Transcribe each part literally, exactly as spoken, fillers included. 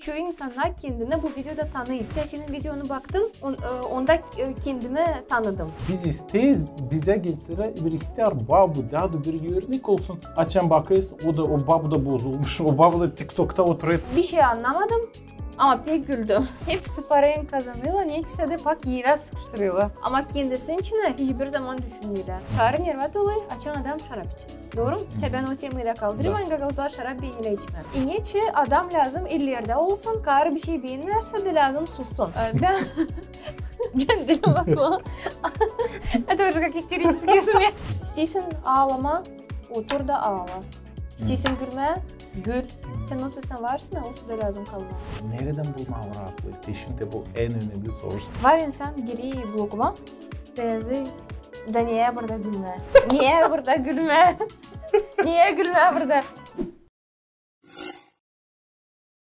Çoyu insannar kendini bu videoda tanıy. Te senin videonu baktım, on-, e, onda, e, kendimi tanıdım. Biz isteeriz, bizä gençlerä bir ihtär babu, dadu bir örnek olsun. Açan bakêrsın, o da, o babu da bozulmuş, o babu da TikTokta oturêr. Bir şey annamadım, ama pek güldüm. Hepsi parayı kazanêrlar, neçinsä dä pak evä sıkıştırêrlar. Ama kendisinin içinä hiçbir zaman düşünmeerlär. Karı nervat olêr, açan adam şarap içer. Dooru mu? Te bän o temayı da kaldırayım, ani gagauzlar şarap beenerlär içmää. İnecä adam lääzım ellerdä olsun, karı bir şey beenmärsä dä lääzım sussun. E, bän, bän dilim aklı. Это уже как истерический смех. İsteersin aalamaa, otur da aala. İsteersin gülmää, gül. Te nasıl sän varsın, o sanda lääzım kalmaa. Neredän bulmaa o raatlıı? Te şindi bu en önemli soruş. Var insan girer bloguma, da yazêr, da neyi burada gülmää? Neyi burada gülmää? Neyi gülmää burada?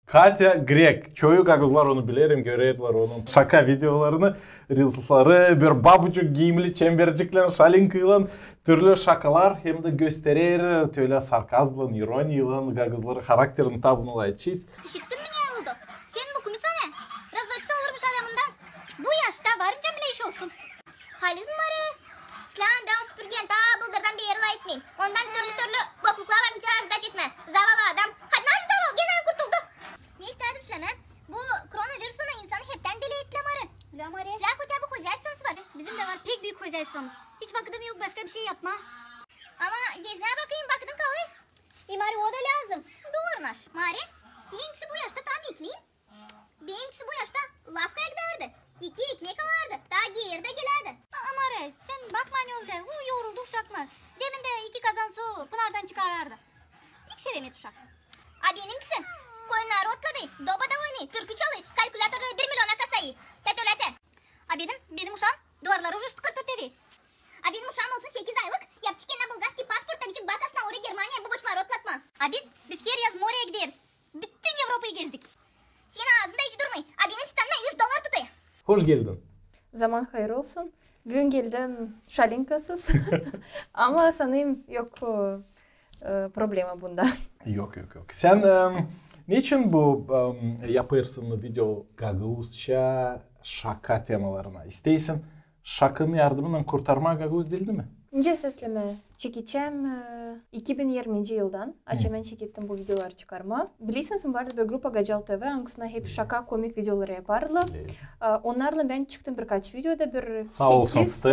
Katya Grek. Çoyu gagauzlar onu bilerim, görerlär onun şaka videolarını, reelsları, bir babucuk giiyimli, çemberciklän, şalinkaylan, türlü şakalar hem dä gösterer, tölä sarkazmlan, ironiyaylan gagauzların harakterini. Taa bunu layçıyız. İşittin mi, ne oldu? Senin bu kumiţa ne? Razvodiţa olurmuş adamından. Bu yaşta varınca bile iş olsun. Haliz mi, Mari? Silän bän o süpürgeni taa bıldırdan beeri lafetmeyim. Ondan türlü-türlü bokluklar var, nicä ojdat etmää. Zavallı adam. Hadi, ne ojdat ol, genä kurtuldu. Ne isteerdim silemää? Bu koronavirus insanı heptän deli etti, Mari. Bilä, Mari. Silä хотя бы хозяйствосы var. Bizim dä var pek büük хозяйствомуз. Hiç vakıdım yok başka bir şey yapmaa. Ama gezmää bakayım, vakıdım kalêr. E, Mari, o da lääzım. Dooru, naş. Mari, seninkisi bu yaşta taa bekleyim. Benimkisi bu yaşta lafkaya giderdi. İki ekmek alardı, taa geeri dä gelerdi. A-, Mari, sän bakma, ne oldu. U, yoruldu uşaklar. Demin dä iki kazan su pınardan çıkarardı. Pek şeremet uşak. A benimkisi koyunnarı otladı, dobada oynêêr, türkü çalêr, kalkülyatorda bir milyona kasayı. Te tölä te. A benim, benim uşaam duvarları uşuştu kırk dört eri. A benim uşaam olsun sekiz aylık, yapacek kendinä bulgarskiy pasport, takacek bakasına orayı Germaniyaya, bu borçları otlatmaa. A biz, biz her yaz moreya gideriz. Bütün Evropayı gezdik. Senin aazında hiç durmêêr. A benim stanımda üz dolar tutêr. Hoş geldin. Zaman hayır olsun. Büün geldim şalinkasız. Ama sanêrım yok e, problema bunda. Yok, yok, yok. Sän e, neçin bu e, yapêrsın video gagauzça şaka temalarına? İsteersin şakanın yardımınnan kurtarmaa gagauz dilini mi? İnce seslemä çekecäm. E, iki bin irminci yıldan açan bän çekettim bu videoları çıkarmaa. Bilersiniz mi, vardı bir grupa Gacal TV, angısına hep şaka, komik videoları yapardılar. E, onnarlan bän çıktım birkaç videoda, bir sekiz,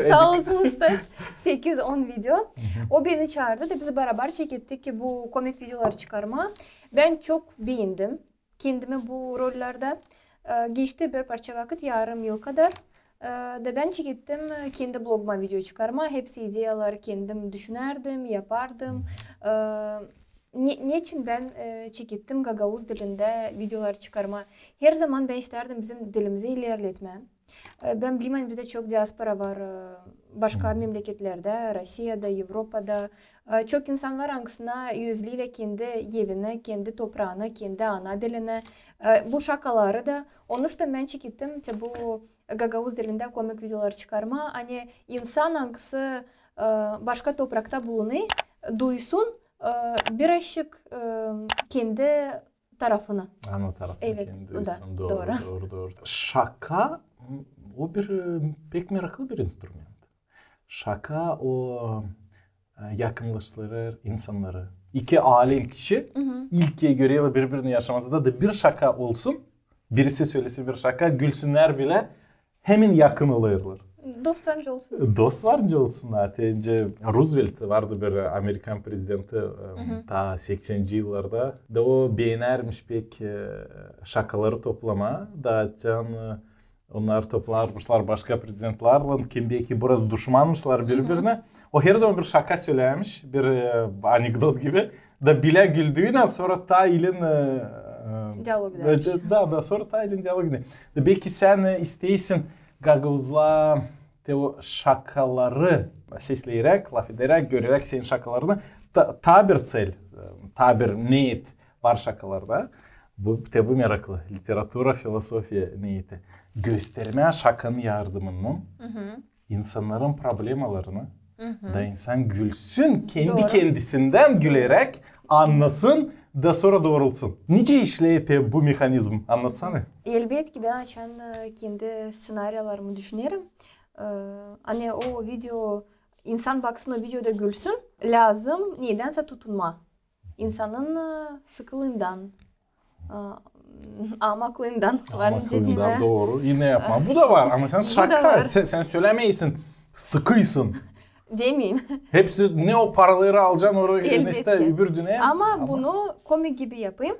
sağ olsun Step, sekiz on video. O beni çaardı da biz barabar çekettik ki bu komik videoları çıkarmaa. Bän çok beendim kendimi bu rollerdä. E, geçti bir parça vakıt, yarım yıl kadar. E, da bän çekettim kendi bloguma video çıkarmaa. Hepsi ideyaları kendim düşünärdim, yapardım. E, ne, neçin bän e, çekettim gagauz dilindä videoları çıkarmaa? Herzaman bän istärdim bizim dilimizi ilerletmää. E, bän bilerim, ani bizdä çok diaspora var e, başka memleketlerdä, Rossiyada, Evropada. E, çok insan var, angısına özleerlär kendi evini, kendi topraanı, kendi ana dilini. E, bu şakaları da. Onuştan bän çekettim te bu gagauz dilindä komik videoları çıkarmaa, ani insan, angısı e, başka toprakta bulunêr, duysun e, birazcık e, kendi tarafını. Ana tarafını. Evet, kendi o da duysun. Dooru, dooru. Dooru, dooru. Şaka, o bir e, pek meraklı bir instrument. Şaka o e, yakınlaştırêr insannarı. İki alem kişi ilk kerä görerlär biri-birini yaşamazda da bir şaka olsun, birisi sölesin bir şaka, gülsünnär bilä, hemen yakın olêrlar. Dostlarınca olsun. Dostlarınca olsun. Hatta Roosevelt vardı, bir amerikan prezidenti, e, taa seksenci yıllarda. Da o beenärmiş pek e, şakaları toplamaa. Da açan e, onnar toplarmışlar başka prezidentlärlän, kim beki biraz duşmanmışlar biri-birinä. O herzaman bir şaka sölärmiş, bir e, anekdot gibi. Da bilä güldüünä, sora taa ilin e, e, Dialog edermiş. Da, da, sora taa ilin dialog edermiş. Da beki sän e, isteersin gagauzlara te o şakaları sesleyäräk, lafederäk, göreräk senin şakalarını, ta, taa bir tsel, e, taa bir neet var şakalarda. Bu, te bu meraklı. Literatura, filosofiya neeti. Göstermää şakanın yardımınnan insannarın problemalarını, da insan gülsün, kendi kendisindän güleräk annasın, da sora doorulsun. Nicä işleer te bu mehanizm? Annatsana. Elbetki, bän açan e, kendi sţenariyalarımı düşünerim, e, ani o video, insan baksın o videoda gülsün, lääzım nedänsä tutunmaa. İnsanın e, sıkılıından, e, amaklıından, var nicä demää. Dooru. İnä yapmaa. Bu da var, ama sän şaka. Sän, sän sölämeersin, sıkıysın. Demeyim. Hepsi ne o paraları alacan orayı, ne tä öbür dünnä. Ama bunu komik gibi yapayım.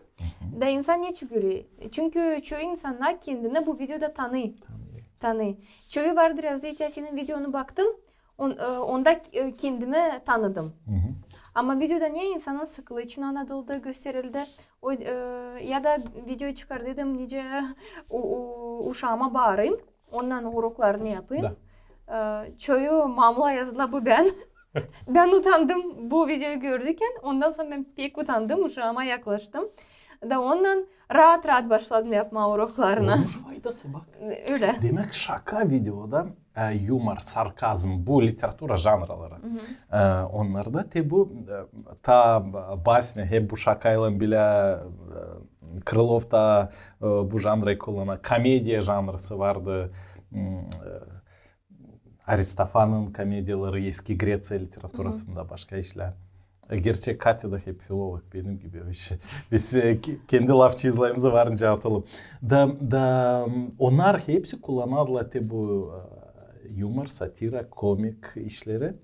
Da insan neçin gülüy? Çünkü çoyu insannar kendini bu videoda tanıy. Tanıy. Çoyu vardır yazdı, ya senin videonu baktım, on, e, onda e, kendimi tanıdım. Ama videoda ne insanın sıkılıy için anadıldı, gösterildi. O, e, ya da video çıkardıydım, nicä u, u, uşaama baarayım. Ondan uroklarını yapayım. E, çoyu mamla yazdılar, bu bän. Bän utandım bu videoyu gördükän. Ondan sora bän pek utandım, uşaama yaklaştım. Da ondan raat-raat başladım yapmaa uroklarını. Olmuş faydası, bak. Ölä. Demäk, şaka videoda, e, yumor, sarkazm, bu literatura janraları. E, onnarda te bu, e, ta basnä hep bu şakaylan bilä, e, Krılov ta, e, bu janrayı kullana, komediya janrası vardı. M, e, Aristofanın komediyaları eski Greţiya literaturasında, başka işlär. E, gerçi Katya da hep filolog, benim gibi. Biz, biz e, ke-, kendi lafçıızlarımızı var nicä atalım. Da, da m, onnar hepsi kullanardılar te bu e, yumor, satira, komik işleri.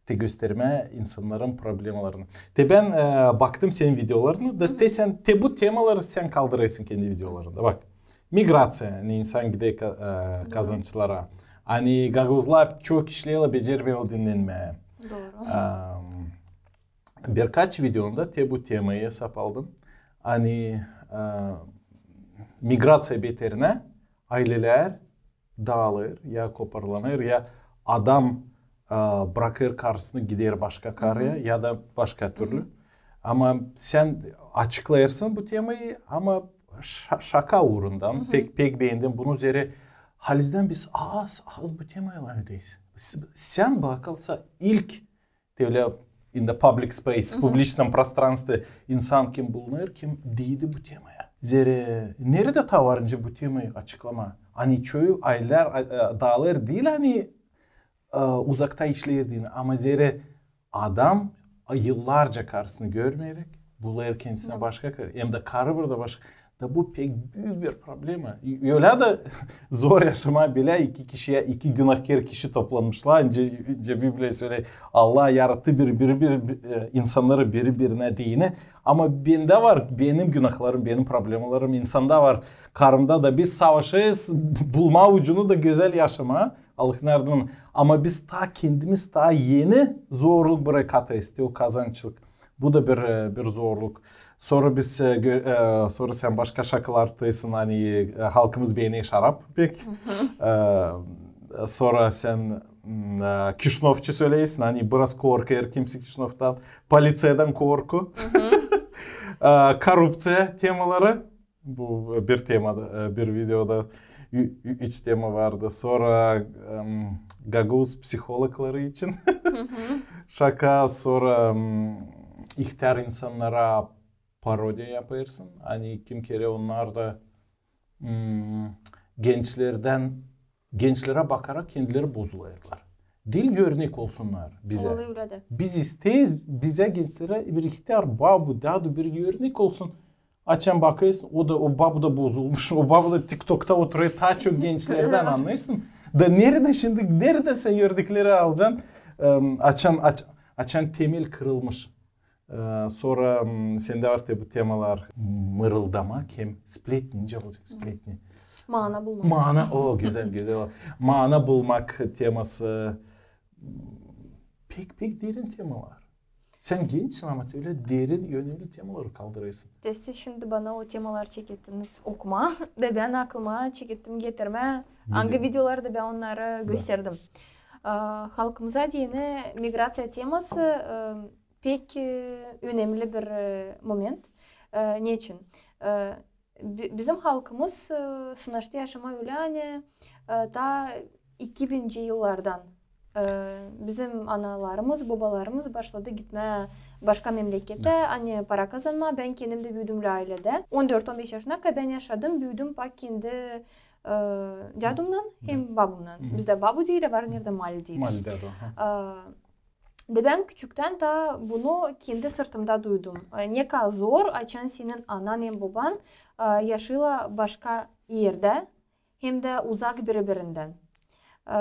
Te göstermää insannarın problemalarını. Te bän e, baktım senin videolarını, da te sän, te bu temaları sän kaldırêrsın kendi videolarında. Bak, migraţiya, ne insan gider ka-, e, kazançlara. Ani gagauzlar çok işleerlär, becermeerlär dinnenmää. Dooru. E, birkaç videonda te bu temayı esap aldım. Ani e, migraţiya beterinä aylelär daalêr, ya koparlanêr, ya adam e, brakêr karısını, gider başka karıya ya da başka türlü. Ama sän açıklêêrsın bu temayı, ama şa-, şaka uurundan. Pek, pek beendim bunu, zerä halizdän biz az, az bu temaylan ödeyiz. S-, sän bakılsa ilk te ölä in the public space, publiçnom prostranstvi insan kim bulunêr, kim diildi bu temaya. Zerä neredä ta var nicä bu temayı açıklamaa? Ani çoyu aylelär e, daalêr diil, ani e, uzakta işleer deyni, ama zerä adam e, yıllarca karısını görmeyeräk bulêr kendisinä başka karı. Hem dä karı burada başka. Da bu pek büük bir problema. Ölä da zor yaşamaa bilä iki kişiyä, iki günahkär kişi toplanmışlar. Nicä, nicä Bibliya söley, Allah yarattı bir, bir, bir, bir, e, insannarı biri-birinä deyni. Ama bendä var benim günahlarım, benim problemalarım, insanda var. Karımda da biz savaşêrız bulmaa ucunu da gözäl yaşamaa. Allahın yardımını. Ama biz ta kendimiz ta eni zorluk burayı katêrız, te o kazançlık. Bu da bir, e, bir zorluk. Sora biz, e, gö-, e, sora sän başka şakalar atêrsın, ani e, halkımız beener şarap pek. E, sora sän m, e, kişnofçu söleersin, ani biraz korkêr kimsey kişnoftan, policiyadan korku. E, korrupţiya temaları. Bu bir temada, e, bir videoda ü-, ü-, üç tema vardı. Sora em, gagauz psihologları için şaka, sora em, ihtär insannara parodiya yapêrsın. Ani kimi kerä onnar da m, gençlerdän, gençlerä bakarak kendileri bozulêrlar. Diil örnek olsunnar bizä. Biz isteeriz, bizä gençlerä bir ihtär babu, dadu bir örnek olsun. Açan bakêrsın, o da, o babu da bozulmuş, o babu da TikTokta oturêr, taa çok gençlerdän, annêêrsın. Da neredä şindi, neredä sän örnekleri alacan? Em, açan, aç-, açan temel kırılmış. E, sora m, sendä var te bu temalar, mırıldamak hem spletni, nicä olacek spletni? Maana bulmak. Maana, o gözäl, gözäl. Maana bulmak teması. Pek, pek derin temalar. Sän gençsin, ama ölä derin, önemli temaları kaldırêrsın. Te siz şindi bana o temaları çekettiniz okumaa, da bän aklıma çekettim getirmää, angı videolarda bän onnarı gösterdim. E, halkımıza deyni migraţiya teması e, pek e, önemli bir e, moment. E, neçin? E, bi-, bizim halkımız e, sınaştı yaşamaa ölä, ani e, ta iki bininci yıllardan E, bizim analarımız, bobalarımız başladı gitmää başka memleketä, ani para kazanmaa. Bän kendim dä büüdüm ölä ayledä. On dört on beş yaşına kadar bän yaşadım, büüdüm pak kendi, e, dädumnan hem babumnan. Bizdä babu deerlär, var neredä mali deerlär. Mali deerlär, aha. E, da bän küçüktän taa bunu kendi sırtımda duydum. E, ne kadar zor, açan senin anan hem boban, e, yaşêêlar başka erdä, hem dä uzak biri-birindän. E,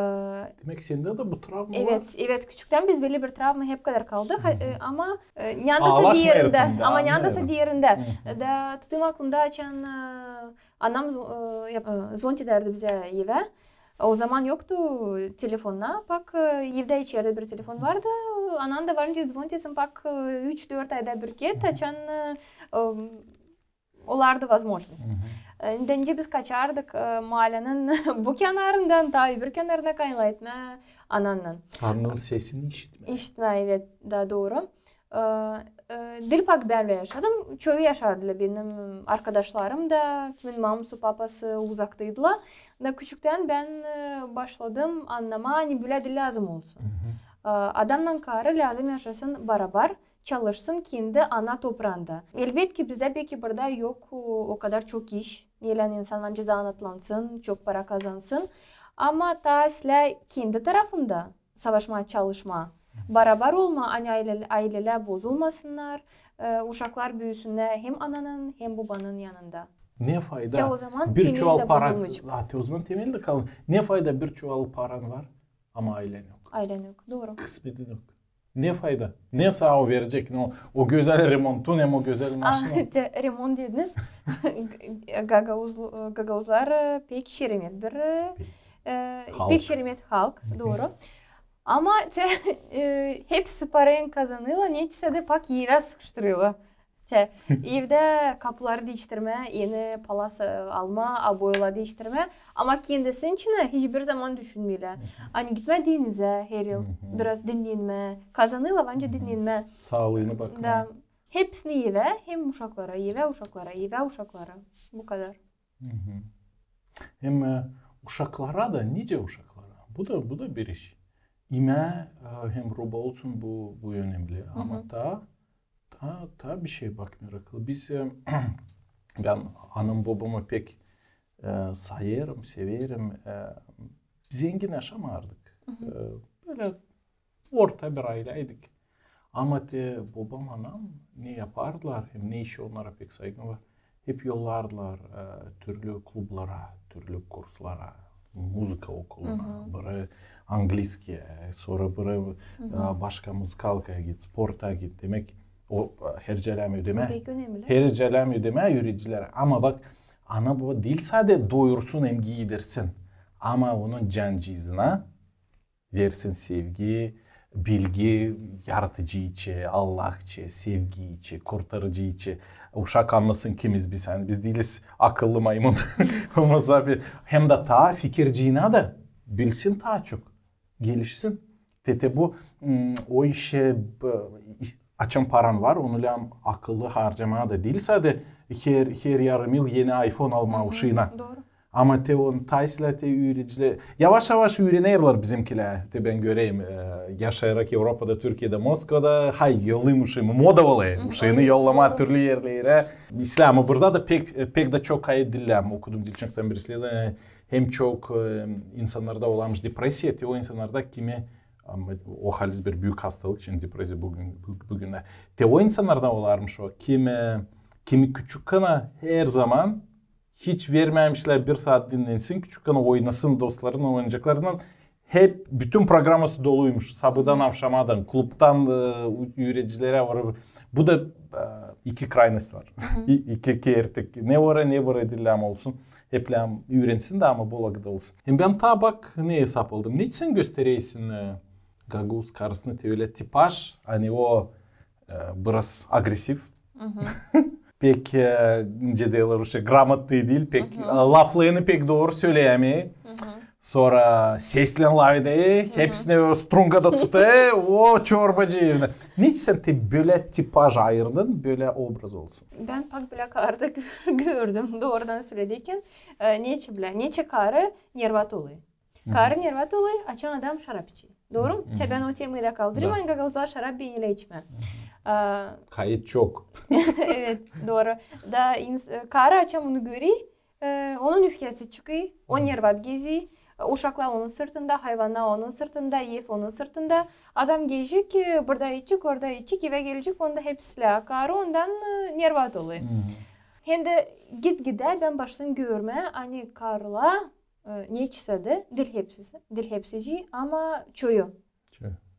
Demäk, sendä dä bu travma var? Evet, evet, küçüktän biz bölä bir travma hep kadar kaldı. Ha, e, ama, e, neredä sä diirindä, ama neredä sä diirindä. Da tutêrım aklımda, açan, e, anam zvo-, e, yap-, e, zvonit edärdi bizä evä. O zaman yoktu telefonnar, pak, e, evdä içerdä bir telefon vardı. Anan da var nicä zvonit etsin, pak, e, üç-dört ayda bir ket, açan, e, e, olardı возможность. E, nicä biz kaçardık, e, maalänin bu kenarından taa öbür kenarına kaynalay etmää anannan. Karnının sesini işitmää. İşitmää, evet, taa dooru. E, e, diil pak bän ölä yaşadım. Çoyu yaşardılar benim arkadaşlarım da, kimin maması, papası uzaktaydılar. Da küçüktän bän, e, başladım annamaa, ani bölä diil lääzım olsun. E, adamnan karı lääzım yaşasın barabar, çalışsın kendi ana topraanda. Elbetki, bizdä beki burada yok o, o kadar çok iş, neylän insan var nicä zanaatlansın, çok para kazansın. Ama taa islää kendi tarafında savaşmaa, çalışmaa, barabar olmaa, ani aylelär, aylelär bozulmasınnar, e, uşaklar büüsünnär hem ananın, hem bobanın yanında. Ne fayda? Te o zaman bir çuval para, ha, te o zaman temelde kaldı. Ne fayda bir çuval paran var, ama aylän yok. Aylän yok, dooru. Kısmetin yok. Ne fayda? Ne sana o verecek? Ne o, o gözäl remontun hem o gözäl maşina? Te remont dediniz. Gagauz, gagauzlar, e, pek şeremet bir, e, pek şeremet halk, dooru. Ama te, e, hepsi parayın kazanêrlar, neçinsä dä pak evä sıkıştırêrlar. Te, evdä kapuları diiştirmää, eni palas, e, almaa, oboyaları diiştirmää. Ama kendisinin içinä hiç bir zaman düşünmeerlär. Ani gitmää denizä her yıl, biraz dinnenmää. Kazanêrlar, ancak dinnenmää. Saalıını bakmaa. Da, hepsini evä, hem uşaklara, evä, uşaklara, evä, uşaklara. Bu kadar. Hem, e, uşaklara da, nicä uşaklara? Bu da, bu da bir iş. İmää, e, hem ruba olsun, bu, bu önemli. Ama taa, taa, taa bir şey bak meraklı. Biz, e, bän anam-bobamı pek, e, sayêrım, severim. E, zengin yaşamardık. E, bölä orta bir ayläydik. Ama te bobam, anam ne yapardılar, hem ne işi, onnara pek saygım var. Hep yollardılar, e, türlü klublara, türlü kurslara, muzıka okuluna, biri angliskiye, sora biri, e, başka muzıkalkaya git, sporta git. Demäk, o, e, hercälämää ödemää. Hercälämää ödemää üüredicilerä. Ama bak, ana-boba diil sade doyursun hem giidirsin, ama onun cancıızına versin sevgi, bilgi, yaratıcı için, Allah için, sevgi için, kurtarıcı için. Uşak annasın kimiz biz, ani biz diiliz akıllı maymun. Ama zaten hem dä taa fikirciinä dä bilsin taa çok, gelişsin. Te, te bu, m, o işä, b-, açan paran var, onu lääzım akıllı harcamaa da diil sade her, her yarım yıl eni iPhone almaa uşaana. Dooru. Ama te on taa islää te üürediciler. Yavaş-yavaş üürenerlär bizimkilär. Te bän göreyim, e, yaşayarak Evropada, Türkiyedä, Moskvada, hay, yollayım uşaamı. Moda olêr. Uşaanı yollamaa türlü erlerä. İslää, ama burada da pek, e, pek dä çok ayıt diil. Okudum diilçikten birisi, e, hem çok, e, insannarda olarmış depressiya, te o insannarda kimi, ama o haliz bir büük hastalık için depressiya büün, bü-, büün dä. Te o insannarda olarmış o, kimi, kimi küçükkänä her zaman hiç vermeymişlär bir saat dinnensin, küçükkänä oynasın dostlarınnan, oyuncaklarınnan. Hep bütün programası doluymuş. Sabaadan avşamadan, klubtan, e, üüredicilerä var. Bu da, e, iki kraynost var. İ-, iki kertek. Ne oraya, ne buraya diil, ama olsun. Hep lääzım üürensin dä, ama bu olarak da olsun. Hem bän taa bak, ne esap aldım. Neçin göstereysin, e, gagauz karısını, te ölä tipaž, ani o, e, biraz agresiv. Pek, e, nicä deerlär, şey, грамотный diil, pek, e, laflarını pek dooru söleyämeer. Sora seslän lafeder, hepsini o strungada tutar, o çorbacı. Neçin te bölä tipaž ayırdın, bölä obraz olsun? Bän pak bölä karı da gör-, gördüm, doorudan sölediykin, e, neçin bölä, neçin karı nervat olêr. Karı nervat olêr, açan adam şarap içer. Dooru mu? Te bän o temayı da kaldırayım. Da. Ani gagauzlar şarap beenilär içmää. Aa, kayıt çok. Evet, dooru. Da ins-, e, karı açan bunu görer, e, onun üfkesi çıkêr, o nervat gezer, e, uşaklar onun sırtında, hayvannar onun sırtında, ev onun sırtında. Adam gezecek, e, burada içecek, orada içecek, evä gelecek, onda hep islää. Karı ondan, e, nervat olêr. Hem dä gitgidä bän başladım görmää, ani karılar, e, neçinsä dä, diil hepsisi, diil hepsicii, ama çoyu.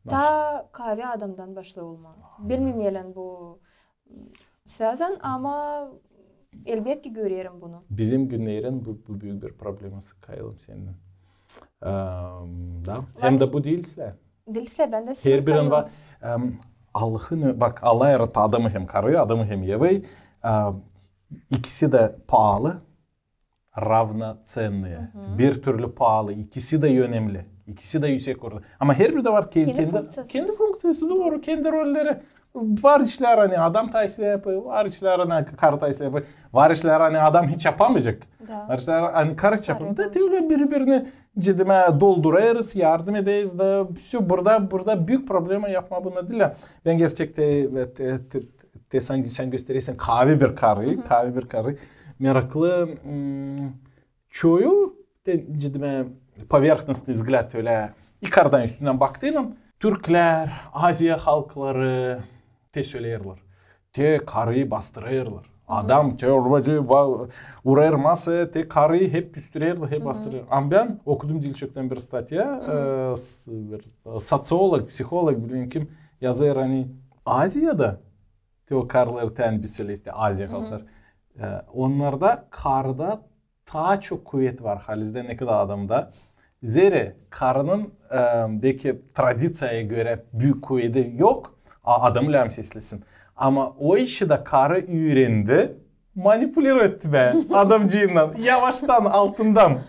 Taa kaavi adamdan başlêêr olmaa. Bilmeerim, neylän bu, m, svязано, ama elbetki görerim bunu. Bizim günnerin bu, bu büük bir probleması, kayılım sendän. Em, da. Hem dä bu diil islää. Diil islää, bän dä sendän kayılım. Herbirinin var, em, Allahın, bak, Allah yarattı adamı hem karıyı, adamı hem Evayı. Em, ikisi dä paalı, равноценные. Bir türlü paalı, ikisi dä önemli, ikisi dä üüsek orada. Ama herbiri dä var ke-, kendi funkţiyası. Kendi funkţiyası, dooru, kendi rolleri. Var işlär, ani adam taa islää yapêr, var işlär, ani karı taa islää yapêr, var işlär, ani adam hiç yapamayacek. Da. Var işlär, ani karı hiç yapamayacek. Da te ölä biri-birini cidimä doldurêrız, yardım ederiz da, всё, burada, burada büük problema yapmaa bunnar diil. Bän gerçektä, e, te, te, te sän, sän gösteräsin kaavi bir karı, kaavi bir karı. Meraklı, m, çoyu, te, cidimä, поверхностный взгляд ölä, yukarıdan üstündän baktıynan, türklär, Aziya halkları, te söleerlär. Te karıyı bastırêrlar. Adam çorbacı ba-, urêr masaya, te karıyı hep küstürerlär, hep bastırêrlar. Ama bän okudum diil çoktan bir statya, e, s-, bir, e, soţiolog, psiholog, bilmeerim kim, yazêr, ani Aziyada, te o karıları, te ani biz söleriz, te Aziya halkları, e, onnarda karıda taa çok kuvet var, halizdän, ne kadar adamda. Zerä karının, e, beki tradiţiyaya görä büük kuvedi yok, a-, adam lääzım seslesin. Ama o işi dä karı üürendi manipulirovать etmää adamcıınnan, yavaştan, altından.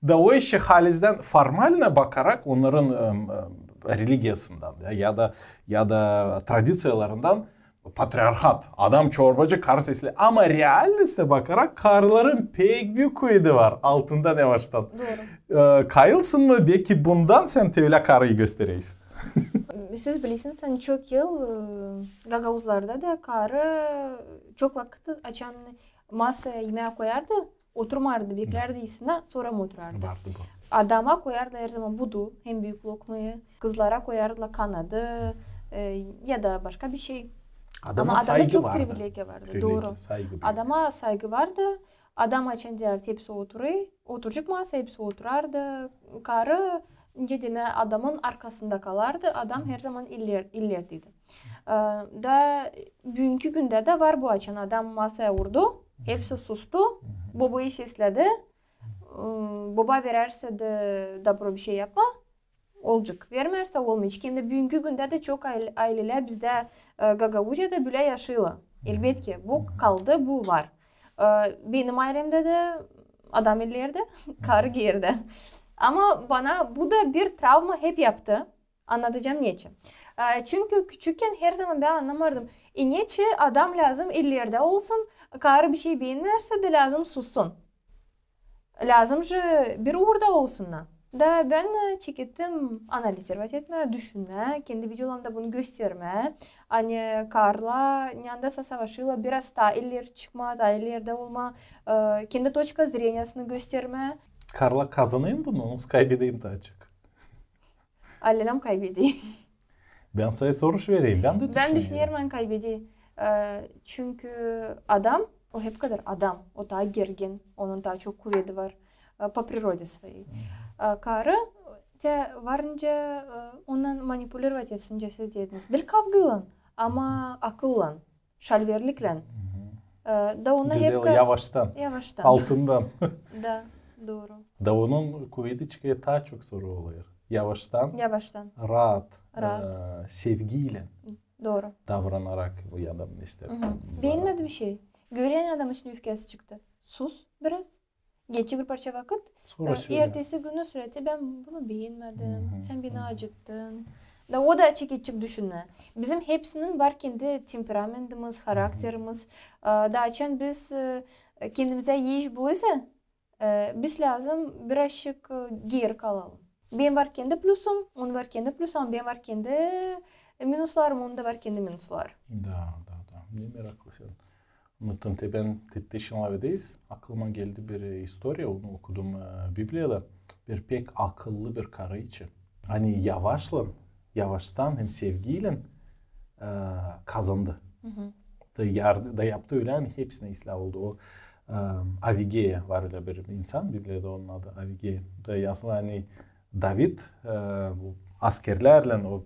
Da o işi halizdän formalno bakarak onnarın, e, e, religiyasından ya, ya da, ya da tradiţiyalarından patriarhat. Adam çorbacı, karı sesli. Ama realnostta bakarak karıların pek büük kuvedi var altından, yavaştan. Dooru. E, kayılsın mı? Beki bundan sän te ölä karıyı gösteräsin. Siz bilersiniz, ani çok yıl, e, gagauzlarda da karı çok vakıt açan masaya imää koyardı, oturmardı, beklärdi isinä, sora mı oturardı? Vardı bu. Adama koyardılar herzaman budu, en büük lokmayı, kızlara koyardılar kanadı, e, ya da başka bir şey. Ama adamda çok privilegiya vardı. Dooru. Adama saygı vardı. Adam açan deyärdi, hepsi oturêr, oturacek masaya, hepsi oturardı. Karı, ne demää, adamın arkasında kalardı, adam herzaman iler-, ilerdeydi. E, da büünkü gündä dä var bu, açan adam masaya urdu, hepsi sustu, bobayı seslädi. E, boba verärsä dä dobro bir şey yapmaa, olacek. Vermärsä, olmayacek. Hem dä büünkü gündä dä çok ail-, aylelär bizdä, e, Gagauziyada bölä yaşêêrlar. Elbetki, bu kaldı, bu var. E, benim aylemdä dä adam ilerdä, karı geerdä. Ama bana bu da bir travma hep yaptı. Annadacam neçin. E, çünkü küçükkän herzaman bän annamardım. E, neçin adam lääzım ilerdä olsun, karı bir şey beenmärsä dä lääzım sussun. Lääzım jı bir uurda olsunnar. Da bän, e, çekettim analizirovat etmää, düşünmää, kendi videolarımda bunu göstermää. Ani karılar neredä savaşêrlar biraz taa ileri çıkmaa, taa ilerdä olmaa, e, kendi toçka zreniyasını göstermää. Karılar kazanêr mı bunu, yoksa kaybeder mi taa çok? Alelem kaybeder. Bän sana soruş vereyim, bän dä düşünerim. Bän düşünerim, ani kaybeder. E, çünkü adam, o hep kadar adam, o taa gergin, onun taa çok kuvedi var, e, по природе своей. E, karı, te var nicä, e, ondan manipulirovat etsin, nicä siz dediniz. Diil kavgaylan, ama akıllan. Şalverliklän. E, da ona hep ka-, yavaştan. Yavaştan. Altından. Da, dooru. Da onun kuvedi çıkêr taa çok sora olêr. Yavaştan. Yavaştan. Raat. Raat. E, sevgiylän. Dooru. Davranarak bu adam ne isteer. Beenmedi bir şey. Görüyor, ani adam için üfkesi çıktı. Sus biraz. Geçti bir parça vakıt. Sora e, söylä. Ertesi günü söledi, bän bunu beenmedim, sän beni acıttın. Da o da çeketecek düşünmää. Bizim hepsinin var kendi temperamentimiz, harakterimiz. E, da açan biz, e, kendimizä iş bulêrsak, e, biz lääzım birazçık, e, geeri kalalım. Benim var kendi plüsum, onun var kendi plüsü, ama benim var kendi, e, minuslarım, onun da var kendi minusları. Da, da, da. Ne meraklı sen. Unuttun, te bän te, te şindi lafederiz. Aklıma geldi bir, e, istoriya, onu okudum, e, Bibliyada. Bir pek akıllı bir karı için. Ani yavaşlan, yavaştan hem sevgiylän, e, kazandı. Da yardı, da yaptı ölä, ani hepsinä islää oldu. O, e, Avigeya var ölä bir insan, Bibliyada onun adı Avigeya. Da yazılı, ani David, e, bu askerlerlän, o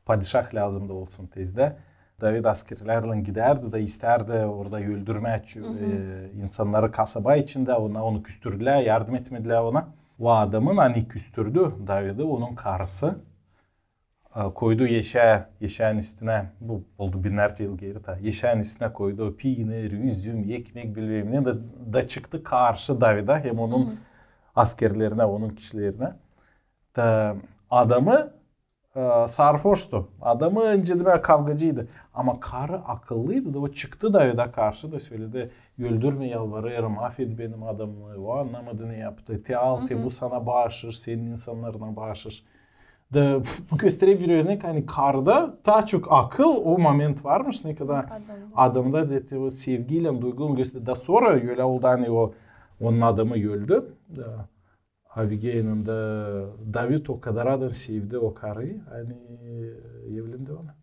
padişah lääzımdı olsun tezdä. David askerlerlän gidärdi da istärdi orada öldürmää, e, insannarı kasaba içindä, ona, onu küstürdülär, yardım etmedilär ona. O adamın, ani küstürdü Davidi, onun karısı, e, koydu eşä, eşänın üstünä, bu oldu binnärcä yıl geeri ta, eşänın üstünä koydu piinir, üzüm, ekmek, bilmäm ne, da, da çıktı karşı Davida hem onun askerlerinä, onun kişilerinä. Da adamı, e, sarhoştu. Adamı, nicä demää, kavgacıydı. Ama karı akıllıydı da, o çıktı Davida karşı da söledi: "Öldürmä, yalvarêrım, afet benim adamımı. O annamadı ne yaptı. Te al, te bu sana baaşış, senin insannarına baaşış." Da bu gösterer bir örnek, ani karıda taa çok akıl o moment varmış, ne kadar adamda, da te o sevgiylän, duyguylan gösterer. Da sora ölä oldu, ani o, onun adamı öldü. Da Avigeyanın da David o kadar adan sevdi o karıyı, ani evlendi ona.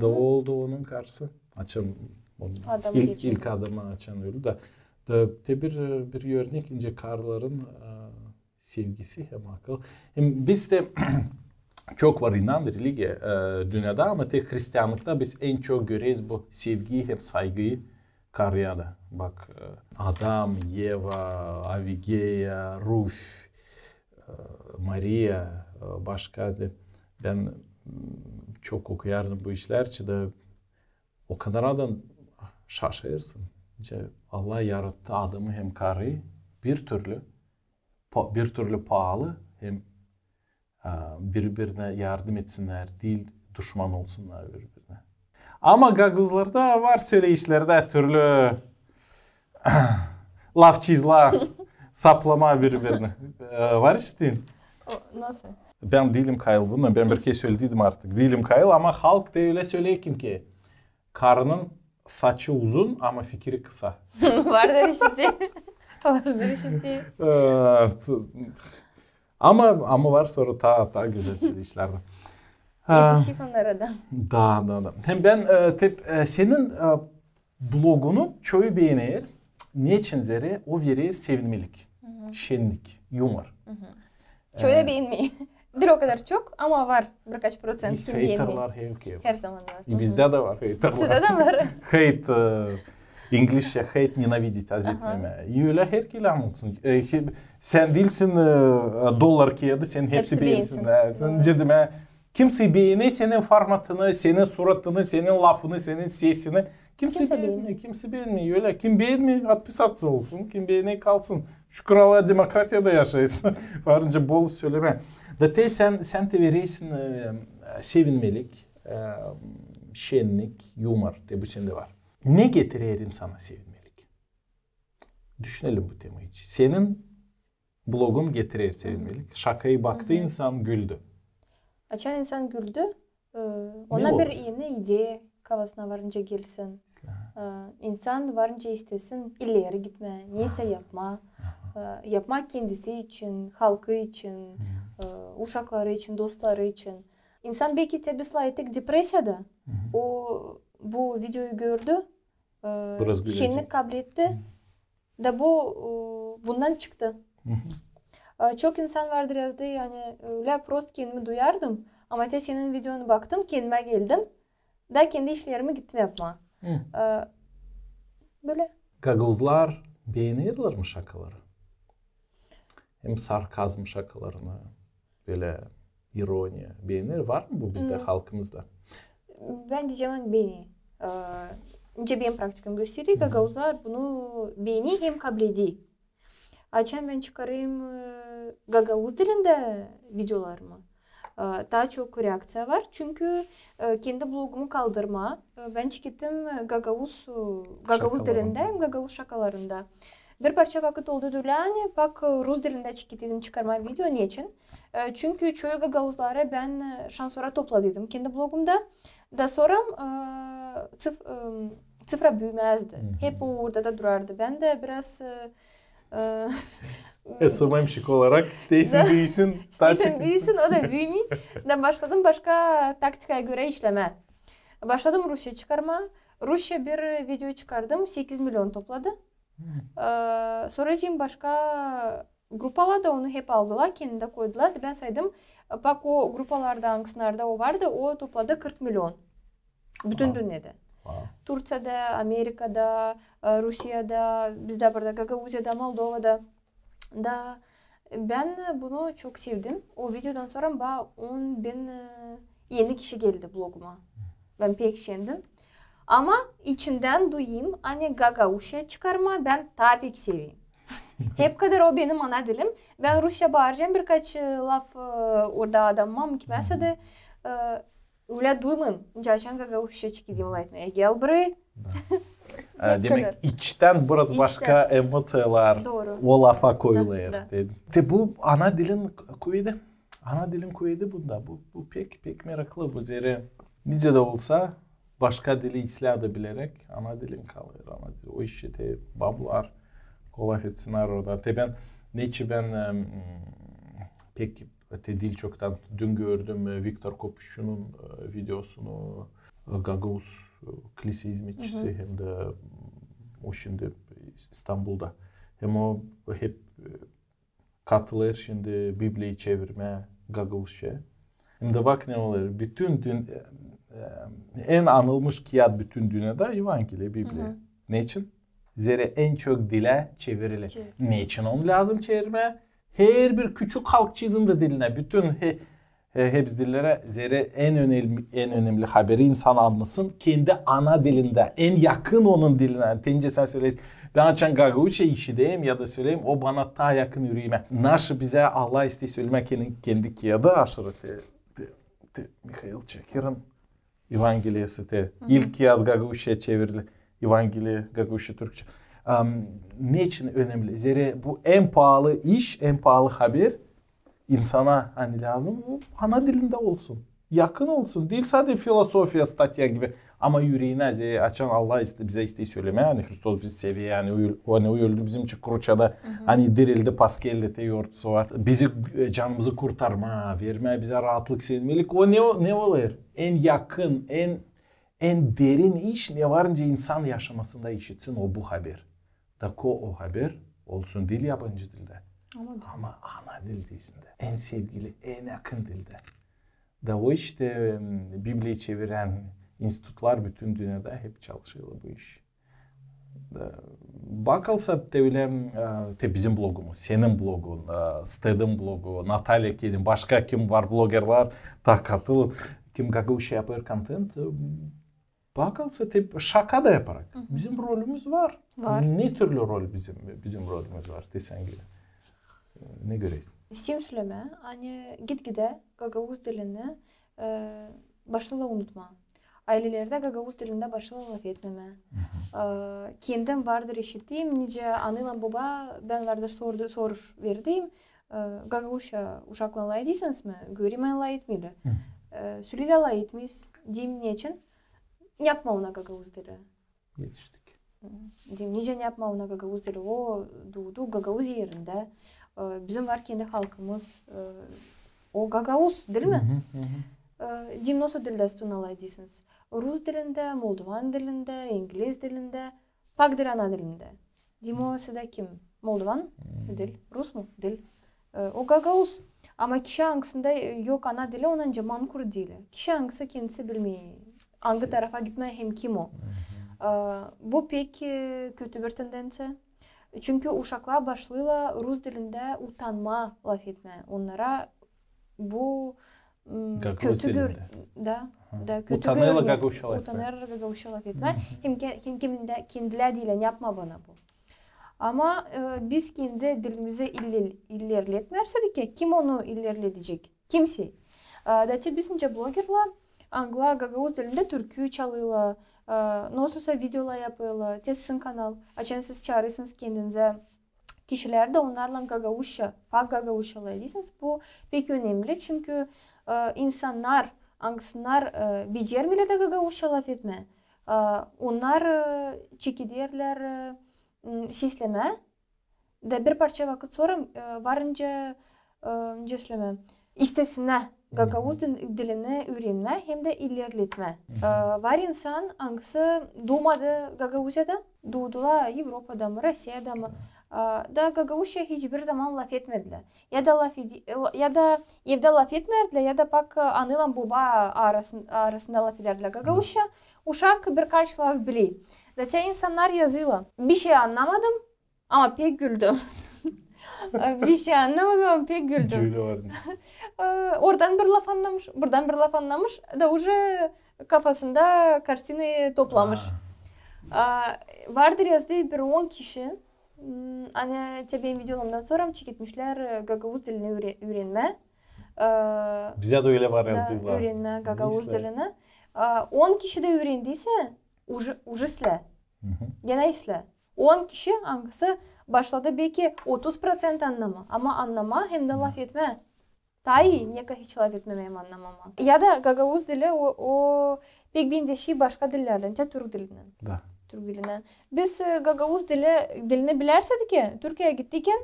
Da o oldu onun karısı. Açan onun ilk, ilk adamı açan öldü da. Da te bir, bir örnek, nicä karıların, e, sevgisi hem akıl. Hem bizdä çok var inan, religiya, e, dünnedä, ama te hristianlıkta biz en çok göreriz bu sevgiyi hem saygıyı karıya da. Bak, e, Adam, Eva, Avigeya, Ruf, e, Mariya, e, başka da. Bän, m, çok okuyardım bu işlär için da, o kadar adan şaşêrsın. Nicä Allah yarattı adamı hem karıyı bir türlü, pa-, bir türlü paalı hem, e, biri-birinä yardım etsinnär, diil duşman olsunnar biri-birinä. Ama gagauzlarda var sölä işlerdä türlü lafçızlaa, saplamaa biri-birini. E, var işittiin? O, nasıl? Bän diilim kayıl buna, bän bir kerä sölediydim artık. Diilim kayıl, ama halk da ölä söleer ki, karının saçı uzun, ama fikiri kısa. Vardır işittiin. Vardır işittiin. E, ama, ama var sora taa, taa gözäl işlär dä. Etişi sonnara da. Da, da, da. Hem bän, e, te, e, senin, e, blogunu çoyu beener. Neçin? Zerä o verer sevinmelik, şennik, yumor. Çoyu da beenmeer. Diil o kadar çok, ama var birkaç proţent kim beenmeer. Heyterlar hem ki. Herzaman var. E, bizdä dä var heyterlar. Sizdä dä var. Hate, e, İnglizçä hate, ненавидеть, az etmemää. Ölä herkezi olsun. E, sän diilsin, e, dolar kiyaadı, sän hepsi beensin. Hepsi beensin. Sän nicä demää, kimsey beenmeer senin formatını, senin suratını, senin lafını, senin sesini. Kimsey beenmeer, kimsey beenmeer. Ölä, kim beenmeer, отписаться olsun, kim beener, kalsın. Şükür Allaha, demokratiyada yaşêêrız. Varınca bol sölemää. Da te sän, sän te verersin, e, sevinmelik, e, şennik, yumor, te bu sendä var. Ne getirer insana sevinmelik? Düşünelim bu tema için. Senin blogun getirer sevinmelik. Şakayı baktı insan, güldü. Açan insan güldü, e, ona bir eni ideya kafasına varınca gelsin. E, insan varınca istesin ileri gitmää, neysä yapmaa. E, yapmaa kendisi için, halkı için, e, uşakları için, dostları için. İnsan belki te bislää etek depresiyada, o bu videoyu gördü, e, şennik kabletti. Da bu, e, bundan çıktı. E, çok insan vardır yazdı, ani ölä prost kendimi duyardım, ama te senin videonu baktım, kendimä geldim, da kendi işlerimi gittim yapmaa. E, bölä. Gagauzlar beenerlär mi şakaları? Hem sarkazm şakalarını, bölä ironiya, beener. Var mı bu bizdä, halkımızda? Bän deyecäm, ani beener. E, nicä benim praktikam gösterer, gagauzlar bunu beener hem kableder. Açan bän çıkarêrım, e, gagauz dilindä videolarımı, e, taa çok reakţiya var. Çünkü, e, kendi blogumu kaldırmaa, e, bän çekettim, e, gagauz, e, gagauz dilindä hem gagauz şakalarında. Bir parça vakıt oldu diil, ani pak, e, rus dilindä çeketiydim çıkarmaa video. Neçin? E, çünkü çoyu gagauzları bän, e, şansora topladıydım kendi blogumda. Da sora, e, sıf-, e, sıfra büümäzdi. Hep o uurda da durardı. Bän dä biraz, e, e, SMMщик olarak isteersin büüsün. İsteersin büüsün, o da büümey. Da başladım başka taktikaya görä işlemää. Başladım rusça çıkarmaa. Rusça bir video çıkardım, sekiz million topladı. E, sora başka grupalar da onu hep aldılar, kendindä koydular. Bän saydım, e, pak o grupalarda, angısınarda o vardı, o topladı kırk million. Bütün dünnedä. Turţiyada, Amerikada, e, Rusiyada, bizdä burada Gagauziyada, Moldovada. Da bän bunu çok sevdim. O videodan sora bana on bin, e, eni kişi geldi bloguma. Bän pek şendim. Ama içimdän duyêrım, ani gagauzça çıkarmaa bän taa pek seveyim. Hep kadar o benim ana dilim. Bän rusça baaracam birkaç, e, laf, e, orada adamma, kimsä dä, e, ölä duymêêrım, nicä açan gagauzça çıkayım lafetmää. E, gel buraya. E, demek, içtän biraz başka emociyalar o lafa koyulêr. Da, da. Te bu ana dilin kuvedi. Ana dilin kuvedi bunda. Bu, bu pek, pek meraklı. Bu zerä nicä dä olsa başka dili islää dä bileräk ana dilin kalêr. Ana dili. O iş te bablar lafetsinnär orada. Te bän, neçin bän, em, pek te diil çoktan dün gördüm, e, Viktor Kopuşçunun, e, videosunu, e, gagauz, e, kilise hizmetçisi, hem dä, m, o şindi İstanbulda. Hem o hep, e, katılêr şindi Bibliyayı çevirmää gagauzça. Hem dä bak ne olêr. Bütün dün-, e, e, en anılmış kiyat bütün dünnedä Evangeliya, Bibliya. Neçin? Zerä en çok dilä çevirilä. Neçin onu lääzım çevirmää? Herbir küçük halk çizindi dilinä, bütün he-, he-, hepsi dillerä, zerä en önemli, en önemli haberi insan annasın kendi ana dilindä, en yakın onun dilinä. Te nicä sän söleersin, bän açan gagauzça işideyim ya da söleerim, o bana taa yakın üreemä. Naşı bizä Allah isteer sölemää kendi, kendi kiyadı aşırı te, te, te, Mihail Çakirin Evangeliyası te. İlk kiyat gagauzçaya çevirili. Evangeliya gagauzça, türkçä. Am, neçin önemli? Zerä bu en paalı iş, en paalı haber insana, ani lääzım, bu ana dilindä olsun. Yakın olsun. Diil sade filosofiya statya gibi. Ama üreerinä, zerä açan Allah iste-, bizä isteer sölemää, ani Hristos bizi sever, ani o öl-, o, ani o öldü bizim için kruçada, ani dirildi, Paskal te yortusu var. Bizi, e, canımızı kurtarmaa, vermää bizä raatlık, sevinmelik. O ne, o ne olêr? En yakın, en, en derin iş, ne var nicä insan yaşamasında işitsin o bu haber. Da ko o haber olsun diil yabancı dildä, ama ana dil dizisindä. En sevgili, en yakın dildä. Da o işte, m, Bibliyayı çevirän institutlar bütün dünnedä hep çalışêrlar bu iş. Da bakılsa te ölä, e, te bizim blogumuz, senin blogun, e, Stedin blogu, Natalya Kedin, başka kim var blogerlär, ta katıl, kim gagauzça yapêr kontent, e, bakılsa te şaka da yaparak. Bizim rolümüz var. Var. Ne türlü rol bizim, bizim rolümüz var, te sän gidä. Ne göreersin? İsteerim sölemää, ani gitgidä gagauz dilini, e, başlêêrlar unutmaa. Aylelerdä gagauz dilindä başlêêrlar lafetmemää. E, kendim vardır işittiim, nicä anaylan boba, bän vardır sordu, soruş verdiyim, e, gagauzça uşaklan lafeder deyärsiniz mi? Görerim, ani lafetmeerlär. E, söleerlär lafetmeeriz. Deerim, neçin? Ne yapmaa ona gagauz dili? Etiştik. Deerim, nicä ne yapmaa ona gagauz dili? O duudu gagauz erindä. E, bizim var kendi halkımız. E, o gagauz, diil mi? E, deerim, nosuz dildä siz ona lafedersiniz? Rus dilindä, moldovan dilindä, ingliz dilindä, pak diil ana dilindä. Deerim, o sizdä kim? Moldovan? Diil. Rus mu? Diil. E, o gagauz. Ama kişi, angısında, e, yok ana dili, onunca mankurt diil. Kişi, angısı kendisi bilmeer, angı tarafa gitmää hem kim o. E, bu pek, e, kötü bir tendenţiya. Çünkü uşaklar başlêêrlar rus dilindä utanmaa lafetmää. Onnara bu, m, kötü gör-, da, da kötü görünür. Utanêrlar gagauzça lafetmää. Utanêrlar gagauzça lafetmää. Hem ke-, hem kendilär, kendilär deerlär, ne yapmaa bana bu? Ama, e, biz kendi dilimizi iler-, ilerletmärsäk, kim onu ilerledecek? Kimsey. E, da te biz nicä blogerlär, angılar gagauz dilindä türkü çalêrlar, e, nosuzsa videolar yapêrlar, te sizin kanal, açan siz çaarêrsınız kendinizä kişilär dä onnarlan gagauzça, pak gagauzça lafedärsiniz. Bu pek önemli, çünkü, e, insannar, angısınnar, e, becermeerlär dä gagauzça lafetmää, e, onnar, e, çekederlär, e, m, seslemää. Da bir parça vakıt sora, e, varınca, e, nicä sölemää, istesinä gagauz dil-, dilini üürenmää hem dä ilerletmää. E, var insan, angısı duumadı Gagauziyada, duudular Evropada mı, Rossiyada mı, e, da gagauzça hiç bir zaman lafetmedilär. Ya da lafedi-, ya da evdä lafetmerdilär, ya da pak, e, anaylan boba arasın-, arasında lafedärdilär gagauzça. Uşak birkaç laf biler. Da te insannar yazêrlar: "Bir şey annamadım, ama pek güldüm." "Bir şey annamadım, ama pek güldüm." Öyle var. E, oradan bir laf annamış, buradan bir laf annamış, da uje kafasında kartinayı toplamış. E, vardır yazdıı bir on kişi, m, ani te benim videolarımdan sora çeketmişlär, e, gagauz dilini üüre-, üürenmää. E, Bizä dä ölä var da yazdılar. Üürenmää gagauz dilini. E, on kişi dä üürendiysä, uje, uje islää. Genä islää. On kişi, angısı başladı beki otuz proţent annamaa, ama annamaa hem dä lafetmää. Taa ii, nekän hiç lafetmää hem annamaa. Ya da gagauz dili o, o pek benzeşir başka dillerdän, te türk dilinnän. Da. Türk dilinnän. Biz, e, gagauz dili, dilini bilärsä dä, Türkiyeyä gittiyän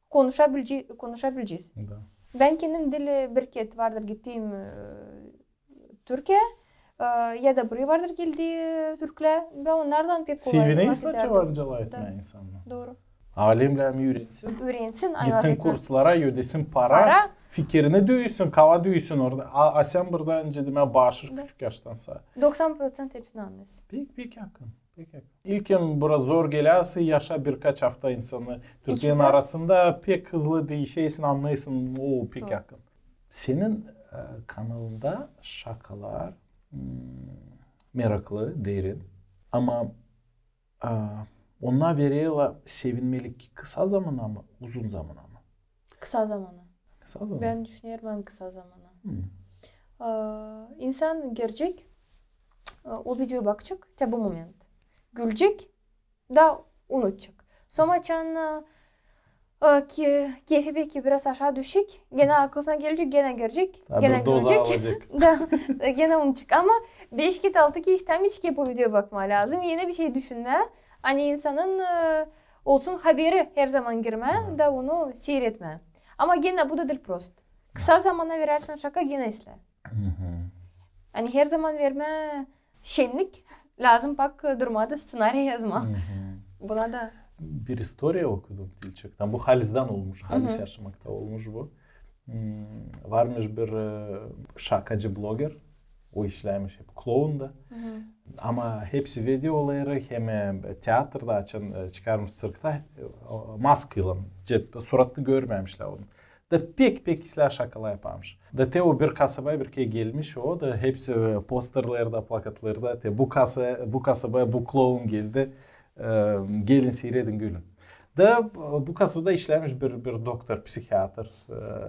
konuşabilce-, konuşabilecez. Da. Bän kendim dili bir keret vardır gittim, e, Türkiyeyä, e, ya da buraya vardır geldi türklär, bän onnarlan pek kolay lafedärdim. Sevinersin, açan varınca lafetmää insannar. Dooru. Alemlär mi üürensin? Üürensin. Gitsin kurslara, ödesin para, fikirini düüsün, kafa düüsün orada. A, a sän burada, nicä demää, baaşış küçük yaştan sora. Doksan proţent hepsini annêêrsın. Pek, pek yakın. Pek yakın. İlkin biraz zor gelärsin, yaşa birkaç afta insanı Türklerin arasında, pek hızlı diişersin, annêêrsın, o pek yakın. Senin, e, kanalında şakalar, m, meraklı, derin. Ama, e, onnar vererlär sevinmelik kısa zamana mı, uzun zamana mı? Kısa zamana. Kısa zamana. Bän düşünerim, ani kısa zamana. E, insan girecek, e, o videoyu bakacek, te bu moment. Gülecek, da unudacek. Sora açan, e, e, ke-, kefi beki biraz aşaa düşecek, genä akılına gelecek, genä girecek, genä gülecek. Da, genä unudacek. Ama beş keret, altı keret istämeyecek hep o videoyu bakmaa, lääzım eni bir şey düşünmää, ani insanın, e, olsun haberi, herzaman girmää da onu siiretmää. Ama genä bu da diil prost. Kısa zamana verärsin şaka, genä islää. Ani herzaman vermää şennik, lääzım pak durmaa da sţenariy yazmaa. Buna da. Bir istoriya okudum, diil çoktan. Bu halizdän olmuş, halis yaşamakta olmuş bu. M, varmış bir, e, şakacı bloger. O işlärmiş hep kloun da. Ama hepsi videoları hem, e, teatrda, açan, e, çıkarmış ţirktä, e, o, maskaylan, cep, suratını görmärmişlär onu. Da pek, pek islää şakalar yaparmış. Da te o bir kasabaya bir kerä gelmiş o, da hepsi, e, posterlerdä, plakatlarda, te bu kasa-, bu kasabaya bu kloun geldi, e, gelin, siiredin, gülün. Da, e, bu kasabada işlärmiş bir, bir doktor, psihiatr.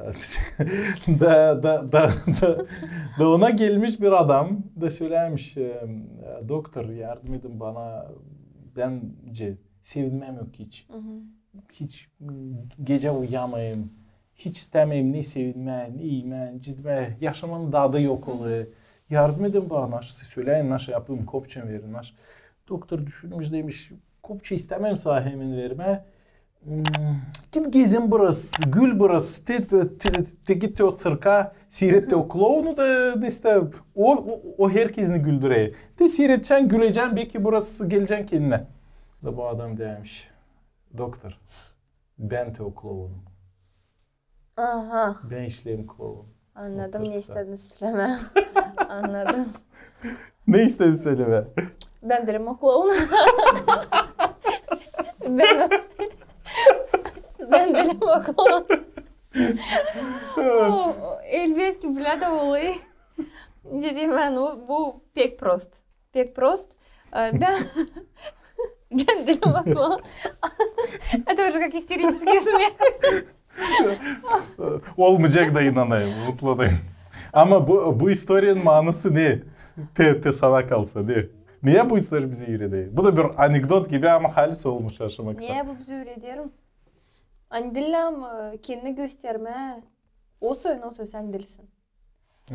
E, psi-, da, da, da, da, da ona gelmiş bir adam, da sölärmiş, e, "Doktor, yardım edin bana, bän sevinmäm yok hiç. Hiç, m, gecä uyuyamêêrım. Hiç istämeerim ni sevinmää, ni iimää, nicä demää, yaşamanın dadı yok olêr. Yardım edin bana, naşey söleyim, naşey yapayım, kopça verin, naşey." Doktor düşünmüş, demiş: "Kopça istämeerim sana hemen vermää. M, git gezin biraz, gül biraz, te, te, te git o ţirka, siiret te o klounu da, da işte, o, o, o herkezi güldürer. Te siiredecän, gülecän, beki biraz gelecän kendinä." Da bu adam demiş: "Doktor, bän te o klounum. Aha. Bän işleerim kloun." Annadım, ne istedin sölemää. Annadım. Ne istedin sölemää? Bän diilim o kloun. Bän, bän diilim o kloun. O, elbetki, bilä dä olêr. Ciddi, bän, bu, bu pek prost. Pek prost. E, bän, bän diilim o kloun. Это уже как истерический смех. Olmayacek da, inanêrım, mutlu dayım. Ama bu, bu istoriyanın manası ne? Te, te sana kalsa, ne? Niye bu istoriya bizi üüreder? Bu da bir anekdot gibi, ama halis olmuş yaşamakta. Niye bu bizi üüreder? Ani diil lääzım, e, kendini göstermää, o soy, ne soy sän diilsin.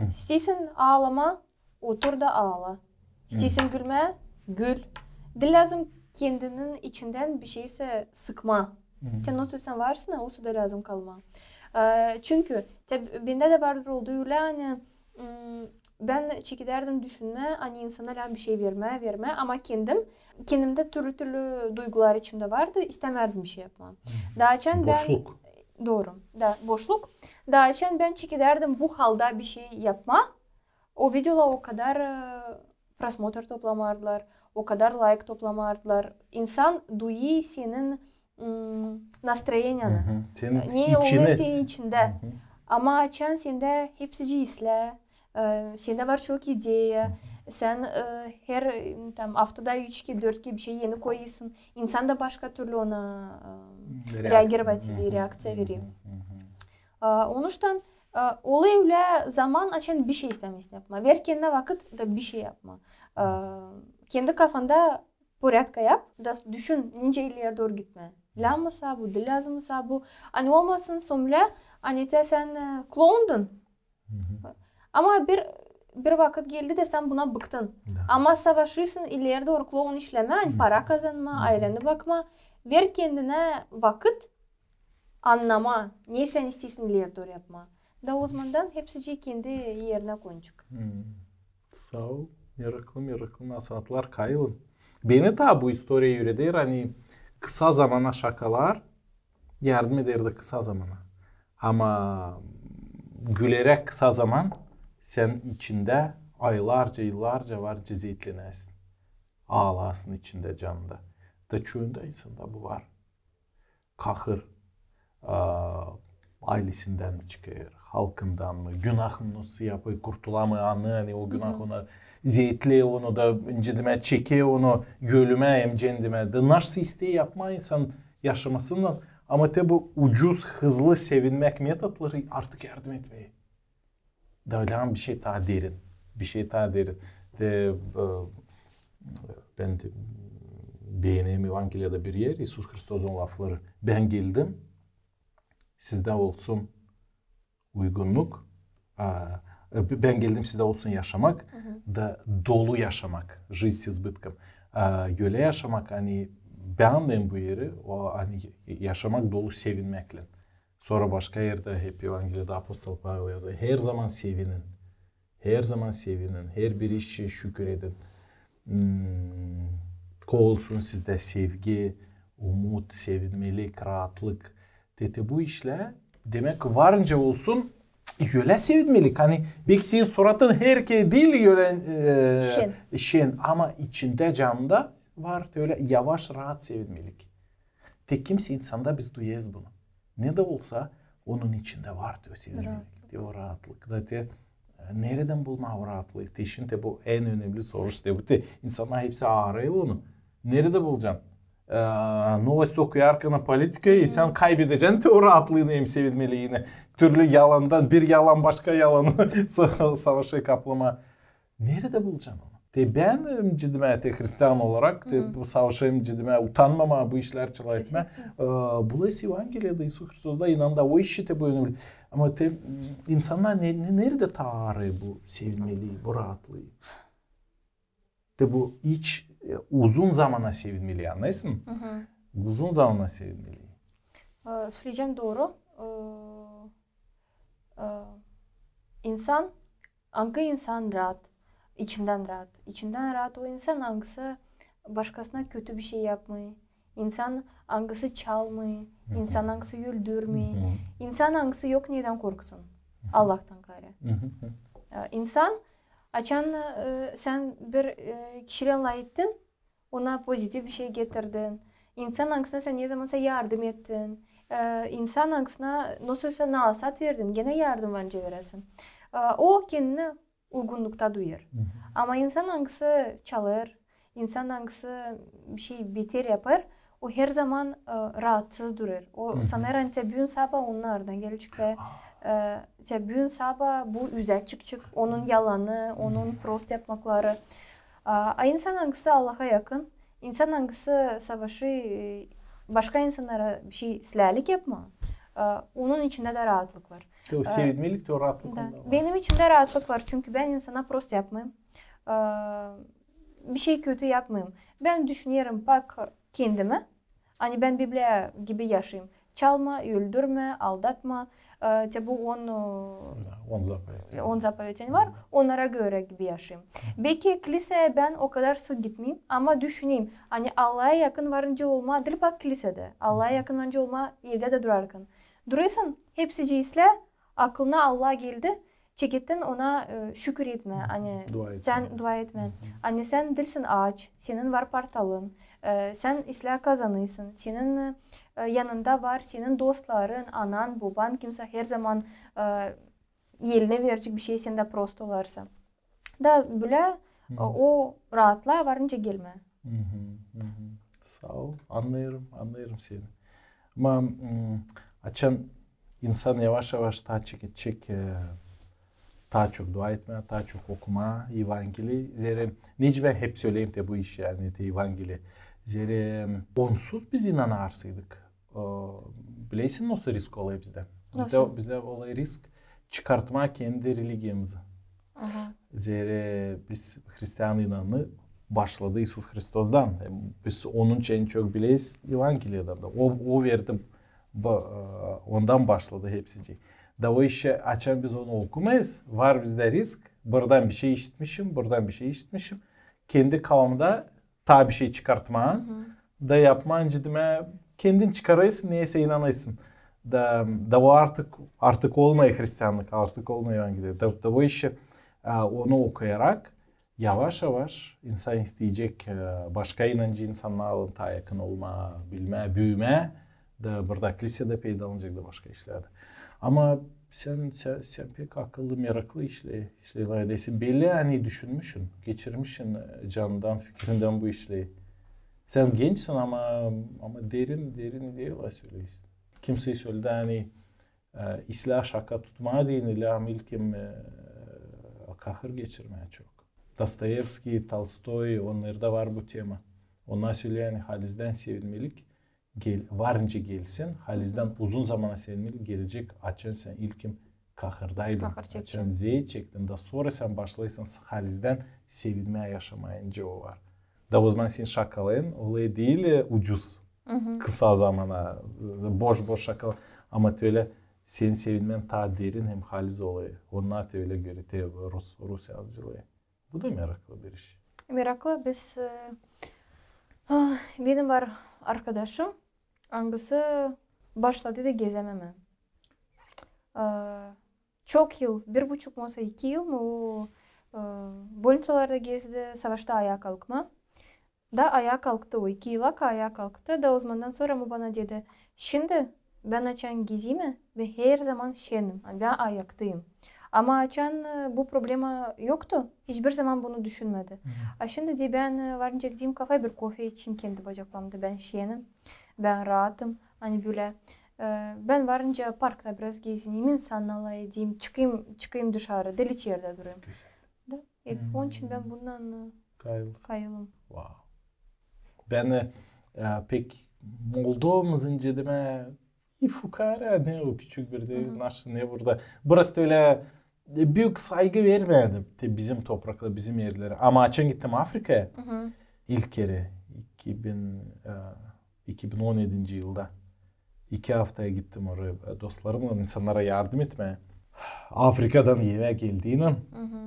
İsteersin aalamaa, otur da aala. İsteersin gülmää, gül. Diil lääzım kendinin içindän bir şeysä sıkmaa. Te ne soy sän varsın, o soy da lääzım kalmaa. E, çünkü te bendä dä vardır oldu ölä, ani, m, bän çekedärdim düşünmää, ani insana lääzım bir şey vermää, vermää, ama kendim, kendimdä türlü-türlü duygular içimdä vardı, istämärdim bir şey yapmaa. Taa açan bän... Boşluk. Dooru. Da, boşluk. Taa açan bän çekedärdim bu halda bir şey yapmaa, o videolar o kadar, e, prosmotr toplamardılar, o kadar layk toplamardılar. İnsan duyêr senin, m, nastroyeniyanı. Senin ne içini. Olêr senin içindä. Ama açan sendä hepsicii islää, e, sendä var çok ideya, sän, e, her, m, tam, aftada üç kerä, dört kerä bir şey eni koyêrsın, insan da başka türlü ona, e, reagerovat eder, reakţiya verer. A, onuştan, a, olêr ölä zaman, açan bir şey istämeersin yapmaa. Ver kendinä vakıt da bir şey yapmaa. A, kendi kafanda porядка yap da düşün, nicä ileri dooru gitmää. Lääzım mı sa bu, diil lääzım mı sa bu. Ani olmasın somlä, ani te sän, e, kloundun. Ama bir, bir vakıt geldi da sän buna bıktın. Ama savaşêrsın ileri dooru kloun işlemää, ani para kazanmaa, ayleni bakmaa. Ver kendinä vakıt, annamaa, ne sän isteersin ileri dooru yapmaa. Da ozamandan hepsicii kendi erinä konacek. Saa ol. Meraklı, meraklı nasaatlar, kayılın. Beni taa bu istoriya üüreder, ani kısa zamana şakalar yardım eder dä kısa zamana. Ama güleräk kısa zaman sän içindä aylarca, yıllarca var cezetlenäsin. Aalasın içindä, canında. Da çoyunda insanda bu var. Kahır, a, aylesindän mi çıkêr, halkından mı, günah mı nasıl yapêr, kurtulamêêr, ani o günah ona zeetleer onu da, incidimää, çeker onu ölümä hem ceendemä. Da nasıl isteer yapmaa insan yaşamasından, ama te bu ucuz, hızlı sevinmäk metodları artık yardım etmeer. Da lääzım bir şey taa derin. Bir şey taa derin. Te, e, bän dä beenerim Evangeliyada bir er, İisus Hristosun lafları: "Bän geldim, sizdä olsun uygunnuk, a, e, bän geldim, sizdä olsun yaşamak, da dolu yaşamak, жизнь с избытком. A, ölä yaşamak, ani bän dä bu eri, o, ani yaşamak dolu sevinmäklän." Sora başka erdä hep Evangeliyada apostol Pavel yazêr: "Her zaman sevinin. Her zaman sevinin. Her bir iş için şükür edin." Hmm, olsun sizdä sevgi, umut, sevinmelik, raatlık. Te, te bu işlär, demäk, varınca olsun, ölä sevinmelik. Ani beki senin suratın herkerä diil ölä, e, şen, ama içindä, canında var ölä yavaş, raat sevinmelik. Te kimsä insanda biz duyêrız bunu. Ne dä olsa, onun içindä var te o sevinmelik, te o raatlık. Da te, e, neredän bulmaa o raatlıı? Te şindi bu en önemli soruş. Te bu te, insannar hepsi arêêr onu. Neredä bulacan? E, novosti okuyarkan, politikayı, sän kaybedecän te o raatlıını hem sevinmeliini. Türlü yalandan, bir yalan başka yalanı sa-, savaşêr kaplamaa. Neredä bulacan onu? Te bän, e, cidimä, te hristian olarak, te bu savaşêrım cidimä, utanmamaa bu işlär çıla etmää. E, bulêrız Evangeliyada, İisus Hristosda, inananda, o işi te bu önemli. Ama te, m, insannar ne, ne, neredä taa arêêr bu sevinmeliyi, bu raatlıı? Te bu iç, e, uzun zamana sevinmeliyi, annêêrsın? Uzun zamana sevinmeliyi. E, söleyecäm dooru. E, e, insan, angı insan raat, içindän raat? İçindän raat o insan, angısı başkasına kötü bir şey yapmêêr. İnsan, angısı çalmêêr. İnsan, angısı öldürmeer. İnsan, angısı yok nedän korksun. Allahtan kaarä. E, insan, açan, e, sän bir, e, kişilän lafettin, ona pozitiv bir şey getirdin. İnsan, angısına sän ne zamansa yardım ettin. E, insan, angısına nasılsa nasaat verdin, genä yardım var nicä veräsin. E, o kendini uygunnukta duyêr. Ama insan, angısı çalêr, insan, angısı bir şey beter yapêr, o her zaman, e, raatsız durêr. O sanêr, ani te büün sabaa onun ardından gelecek, e, te büün sabaa bu üzä çıkacek, onun yalanı, onun prost yapmakları. A, a insan, angısı Allaha yakın, insan, angısı savaşêr, e, başka insannara bir şey isläälik yapmaa, e, onun içindä dä raatlık var. Te o sevinmelik, te o raatlık. Da. Benim içimdä raatlık var, çünkü bän insana prost yapmêêrım. E, bir şey kötü yapmêêrım. Bän düşünerim, bak, kendimä, ani bän Bibliya gibi yaşêêrım. Çalma, öldürmä, aldatma, e, te bu on, e, Da, on zapovedi. On zapovedi var, onnara görä gibi yaşêêrım. Beki kliseyä bän o kadar sık gitmeyim, ama düşüneyim, ani Allaha yakın varınca olmaa diil bak klisedä, Allaha yakın varınca olmaa evdä dä durarkan. Durêrsın, hepsicii islää, aklına Allah geldi, çekettin ona, e, şükür etmää, ani sän dua etmää. Ani sän diilsin aaç, senin var partalın, e, sän islää kazanêrsın, senin, e, yanında var senin dostların, anan, boban, kimsä herzaman, e, elinä verecek bir şey sendä prost olarsa. Da bölä, e, o raatlaa varınca gelmää. Saa ol, annêêrım, annêêrım seni. Ama, m, açan insan yavaş-yavaş taa çekecek, e, taa çok dua etmää, taa çok okumaa Evangeliyi. Zerä, nicä bän hep söleyim te bu işi, ani te Evangeliyi. Zerä, m, onsuz biz inanarsaydık, e, bilersin, nasıl risk olêr bizdä? Bizdä, bizdä olêr risk çıkartmaa kendi religiyamızı. Zerä biz hristian inanı başladı İisus Hristostan. E, biz onun için çok bileriz Evangeliyadan da. O, o verdi, ba-, e, ondan başladı hepsicii. Da o işä, açan biz onu okumêêrız, var bizdä risk, buradan bir şey işitmişim, buradan bir şey işitmişim. Kendi kafamda taa bir şey çıkartmaa. Da yapmaa, nicä demää, kendin çıkarêrsın, neysä inanêrsın. Da, da o artık, artık olmêêr hristianlık, artık olmêêr Evangeliya. Da, da o işi, e, onu okuyarak yavaş-yavaş insan isteyecek, e, başka inancı insannarlan taa yakın olmaa, bilmää, büümää. Da burada klisedä peydalanacek da başka işlerdä. Ama sän, sän, sän pek akıllı, meraklı işley-, işleylär edäsin. Belli, ani düşünmüşün, geçirmişin, e, canından, fikrindän bu işleyi. Sän gençsin, ama, ama derin, derin ideyalar söleersin. Kimsey söledä, ani, e, islää şaka tutmaa deyni, lääzım ilkin, e, kahır geçirmää çok. Dostoyevskiy, Tolstoy, onnarda var bu tema. Onnar söleer, ani halizdän sevinmelik gel-, varınca gelsin, halizdän uzun zamana sevinmelik gelecek, açan sän ilkin kahırdaydın, açan zee çektin, da sora sän başlêêrsın halizdän sevinmää, yaşamaa, nicä o var. Da o zaman senin şakaların olêr diil, e, ucuz, kısa zamana, e, boş-boş şakalar, ama te ölä senin sevinmän taa derin hem haliz olêr. Onnar te ölä görersin, te rus, rus yazıcılıı. Bu da meraklı bir iş. Meraklı. Biz, e, ah, benim var arkadaşım, angısı başladı da gezememää. E, çok yıl, bir buçuk mu, osa iki yıl mı o, e, bolniţalarda gezdi, savaştı ayaa kalkmaa. Da ayaa kalktı o, iki yıla ka ayaa kalktı. Da o zamandan sora o bana dedi, şindi bän açan gezeyim, bän her zaman şenim, ani bän ayaktayım. Ama açan, e, bu problema yoktu, hiçbir zaman bunu düşünmedi. A şindi, deer, bän, e, varınca gideyim kafaya, bir kofe içeyim kendi bacaklarımda, bän şenim, bän raatım, ani bölä. E, bän varınca parkta biraz gezineyim, insannarlan edeyim, çıkayım, çıkayım dışarı, diil içerdä durayım. Da, e, onun için bän bundan, e, kayılım. Wow. Bän, e, e, pek Moldovamız, nicä demää, e, fukara, ne o küçük bir de, naşı, ne burada. Burası da ölä, e, büük saygı vermärdi te bizim topraklara, bizim erlerä. Ama açan gittim Afrikaya ilk kerä, iki bin, e, iki bin on edinci yılda. İki aftaya gittim oraya, e, dostlarımnan insannara yardım etmää. Afrikadan evä geldiynän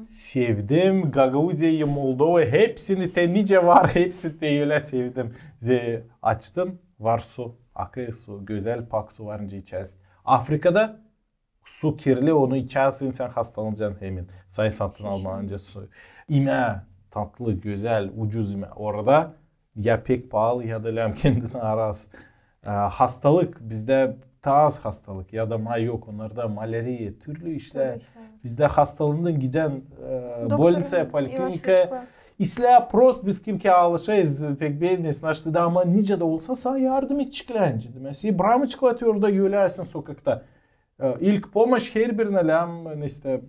sevdim Gagauziyayı, Moldovayı, hepsini te nicä var, hepsini te ölä sevdim. Zerä açtın, var su, akêr su, gözäl pak su, varınca içersin. Afrikada su kirli, onu içersin, sän hastalanacan hemin. Sän satın almayınca su. İmää tatlı, gözäl, ucuz imää. Orada ya pek paalı, ya da lääzım kendin arasın. E, hastalık, bizdä taa az hastalık, ya da ma yok, onnarda maläriya, türlü işlär. Türlü işlär. Bizdä hastalandın, gidän, e, bolniţaya, poliklinikaya. İslää prost, biz kimkiyä alışêrız, pek beenneriz, naştı da, ama nicä dä olsa sana yardım edeceklär, nicä demää. Seni brakmayaceklär te orada öläsin sokakta. E, ilk pomoş her birinä lääzım, neysä, e,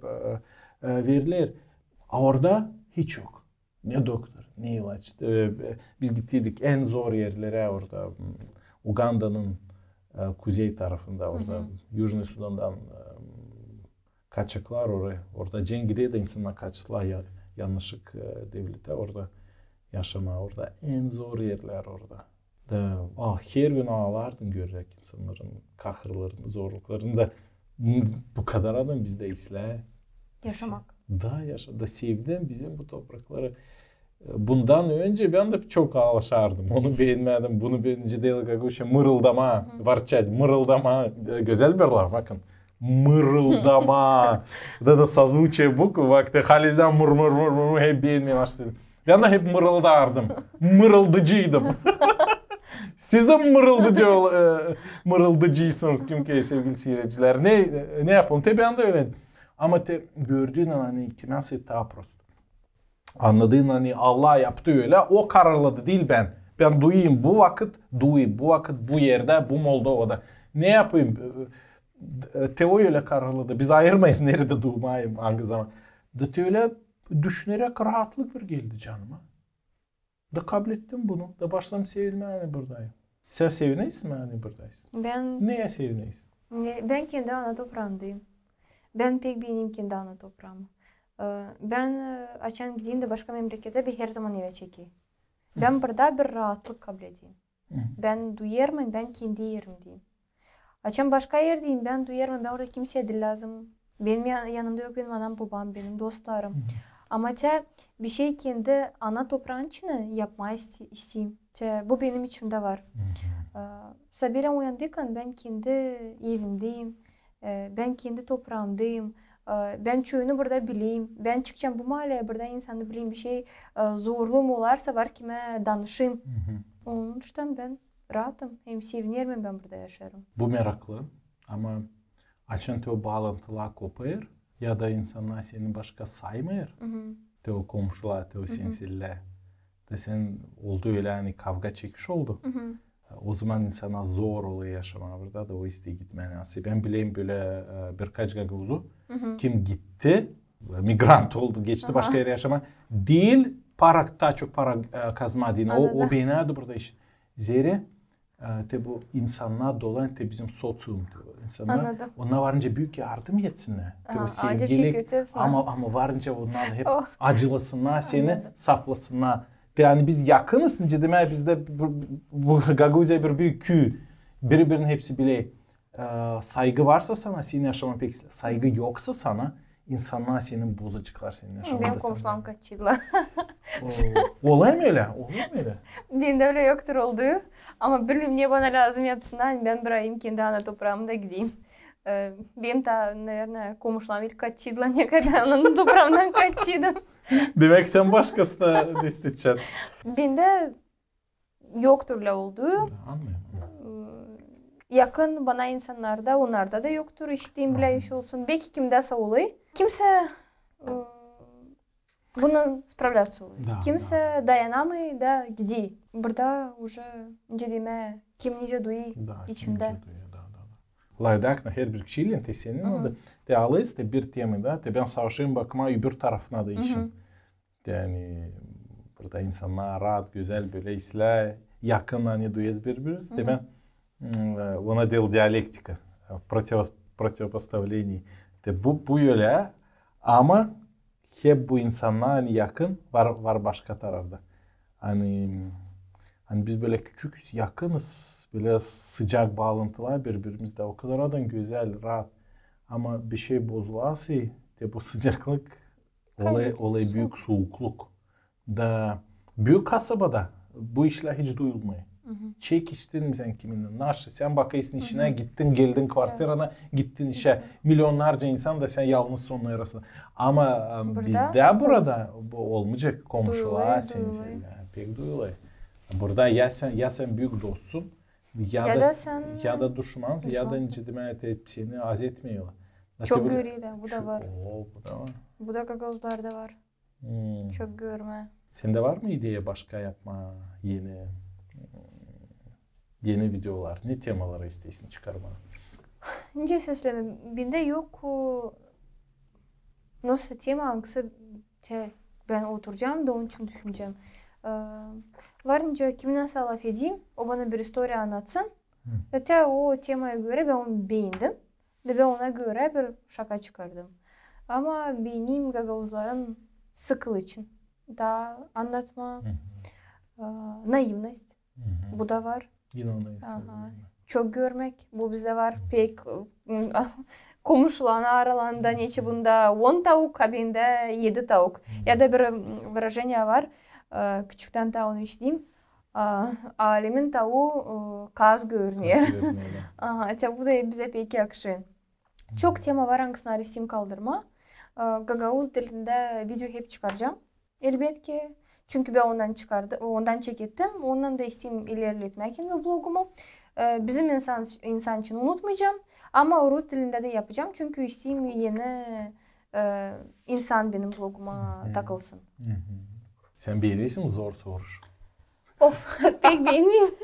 e, veriler. A orada hiç yok. Ne doktor, ne ilaç. E, e, biz gittiydik en zor erlerä orada. M, Ugandanın e, kuzey tarafında, orada Yujnıy Sudandan e, kaçaklar oraya. Orada cenk gider da insannar kaçtılar ya, yannışlık e, devletä orada yaşamaa. Orada en zor erlär orada. Da, ah, her gün aalardın göräräk insannarın kahırlarını, zorluklarını da, m, bu kadar adam bizdä islää yaşamak. Da yaşa, da sevdin bizim bu toprakları. E, bundan önce bän dä çok aalaşardım. Onu beenmädim, bunu beenmädim. Deli gaguşa, mırıldamaa, ворчать, mırıldamaa. E, gözäl bir laf, bakın. Mırıldamaa. Da, da созвучие букв, bak, te halizdän mır, mır, mır, mır, hep beenmää başladım. Bän dä hep mırıldardım. Mırıldıcıydım. Siz dä mırıldıcı ol-, e, mırıldıcıysınız, kim ki, sevgili siiredicilär. Ne, ne yapalım? Te bän dä ölä. Ama te gördüün, ani kimäsä taa prost. Annadın, ani Allah yaptı ölä, o kararladı, diil bän. Bän duyayım bu vakıt, duyayım bu vakıt, bu erdä, bu Moldovada. Ne yapayım? E, te o ölä kararladı. Biz ayırmayız, neredä duumayım, angı zaman. Da te ölä düşüneräk raatlık bir geldi canıma. Da kablettim bunu. Da başladım sevinmää, ani buradayım. Sän sevinersin, ani buradaysın? Bän... Neyä sevinersin? Ne, bän kendi ana topraamdayım. Bän pek beenerim kendi ana topraamı. E, bän, e, açan gideyim dä başka memleketä, bän herzaman evä çekerim. Bän burada bir raatlık kabledeyim. Bän duyêrım, ani bän kendi erimdeyim. Açan başka erdeyim, bän duyêrım, ani bän orada kimseyä diil lääzımım. Benim ya-, yanımda yok benim anam, bobam, benim dostlarım. Ama te bir şey kendi ana topraanın içinä yapmaa iste-, isteyim. Te bu benim içimdä var. E, sabelän uyandıktan bän kendi evimdeyim. E, bän kendi topraamdayım. E, bän çoyunu burada bileyim. Bän çıkacam bu maaleyä, burada insanı bileyim. Bir şey, e, zorluum olarsa, var kimä danışayım. Onuştan bän raatım. Hem sevinerim, hem bän burada yaşêêrım. Bu meraklı. Ama açan te o baalantılar kopêr, ya da insannar seni başka saymêêr, te o komşular, te o sensillär, da sän oldu ölä, ani kavga çekiş oldu. O zaman insana zor olêr yaşamaa burada da, o isteer gitmää. Ani bän bilerim bölä, e, birkaç gagauzu, kim gitti, e, migrant oldu, geçti başka erä yaşamaa. Diil para, taa çok para, e, kazmaa deyni. O, o beenärdi burada iş. Zerä, e, te bu insannar dolayı, te bizim soţium, te bu insannar, onnar varınca büük yardım etsinnär. Te o sevgilik, ama, ama varınca onnar hep acılasınnar seni, saplasınnar. Te ani biz yakınız, nicä demää, bizdä bu, bu Gagauziya bir büük küü. Biri-birinin hepsi biler. E, saygı varsa sana, senin yaşaman pek islää. Saygı yoksa sana, insannar senin bozaceklar senin yaşamanda. Benim komşularım kaçıydılar. O, olêr mı ölä? Olêr mı ölä? Bendä ölä yoktur oldu. Ama bilmeerim, ne bana lääzım yapsınnar, ani bän bırakayım kendi ana topraamı da gideyim. E, benim taa, наверное, komşularım ilk kaçıydılar, ne kadar ana topraamdan kaçıydım. Demäk, sän başkasına destekçän. Bendä yoktur ölä oldu. Annêêrım. Yakın bana insannarda, onnarda da yoktur, işittiim bilä iş olsun. Belki kimdäsä olêr. Kimsä, e, bununnan справляться olêr. Kimsä dayanamêêr da gider. Burada уже, nicä demää, kim nicä duyêr içindä. Laydak, na, herbir kişiylän te senin oldu. Te alêêrız te bir tema da, te bän savaşêrım bakmaa öbür tarafına da işin. Yani burada insannar raat, gözäl bölä islää, yakın, ani duyêrız biri-birimizi. Te bän, m, ona deerim dialektika, противос-, противопоставление. Te bu, bu ölä, ama hep bu insannar, ani yakın, var, var başka tarafta. Ani, ani biz bölä küçüküz, yakınız, bölä sıcak baalantılar biri-birimizlän, o kadar adam gözäl, raat. Ama bir şey bozulasın, te bu sıcaklık olêr, olêr büük suukluk. Da büük kasabada bu işlär hiç duyulmêêr. Çekiştin mi sän kiminnän? Naşı, sän bakêrsın işinä, gittin, geldin kvartirana, gittin işä. Milyonnarca insan da, sän yalnızsın onnarın arasında. Ama, e, bizdä burada bu olmayacek. Komşular seni sevmää pek duyulêr. Burada ya sän, ya sän büük dostsun, ya da, ya da duşmansın, ya da nicä demää, seni az etmeerlär. Çok görerlär, bu da var. O, bu da var. Bu da gagauzlarda var. Çok görmää. Sendä var mı ideya başka yapmaa, eni, eni videolar? Ne temaları isteersin çıkarmaa? Nicä seslemää, bendä yok, o, nasıl tema, angısı, te, bän oturacam da onun için düşünecäm. E, var nicä kiminnäsä lafedeyim, o bana bir istoriya annatsın. Zaten o temaya görä bän onu beendim. Da bän ona görä bir şaka çıkardım. Ama beenerim gagauzların sıkılıı için da annatmaa. Naivnost. Bu da var. Çok görmäk. Bu bizdä var pek, komuşuların aralarında, neçin bunda on tauk, a bendä edi tauk. Ya da bir выражение var, küçüktän taa onu işiderim. Alemin tauu kaz görünür. Aha, bu da bizä pek yakışêr. Çok tema var, angısını isteerim kaldırmaa. Gagauz dilindä video hep çıkaracam. Elbetki. Çünkü bän ondan çıkardı, ondan çekettim. Ondan da isteerim ilerletmää kendi blogumu. Bizim insan, insan için unutmayacam. Ama rus dilindä dä yapacam. Çünkü isteerim eni insan benim bloguma takılsın. Sän beenersin zor soruş? Of, pek beenmeerim.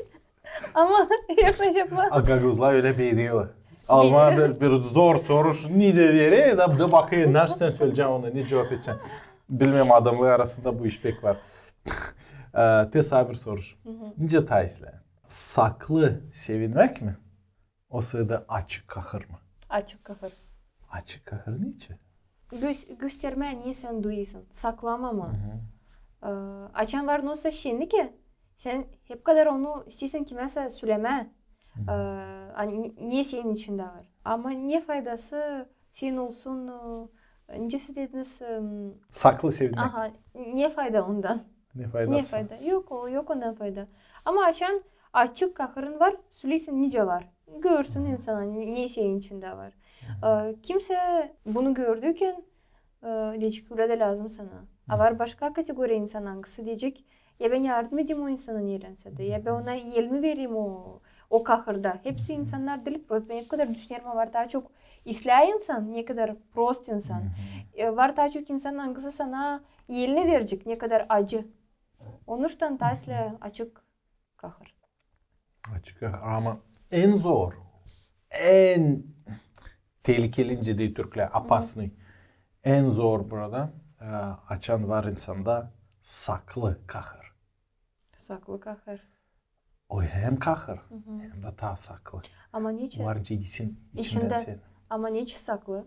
Ama yapacam. A gagauzlar ölä beenerlär. Almaa bir, bir zor soruş, nicä verer, da, da bakêr, nasıl sän söleyecän ona, ne cuvap edecän. Bilmeerim, adamnar arasında bu iş pek var. Te saa bir soruş. Nicä taa islää? Saklı sevinmäk mi? Osa da açık kahır mı? Açık kahır. Açık kahır neçin? Göstermää, ne sän duyêrsın, saklamaa. Açan var nosa şenlik, sän hep kadar onu isteersin kimäsä sölemää. Ne senin içindä var. Ama ne faydası sän olsun, nicä siz dediniz? Saklı sevinmäk. Aha, ne fayda ondan? Ne faydası? Ne fayda? Yok, yok ondan fayda. Ama açan açık kahırın var, söleersin nicä var. Görsün insan, ne senin içindä var. Kimsä bunu gördüyken deyecek, bu da lääzım sana. A var başka kategoriya insan, angısı deyecek, ya bän yardım ederim o insana, ne lääzım dä, ya bän ona el mi vererim o, o kahırda. Hepsi insannar diil prost. Bän hep kadar düşünerim, var taa çok islää insan, ne kadar prost insan. Var taa çok insan, angısı sana elini verecek, ne kadar acı. Onuştan taa islää açık kahır. Açık kahır. Ama en zor, en tehlikeli, nicä deer türklär, опасный. En zor burada, açan var insanda saklı kahır. Saklı kahır. O hem kahır, hem dä taa saklı. Ama neçin? Var nicä gitsin içindä, içindä sän. Ama neçin saklı?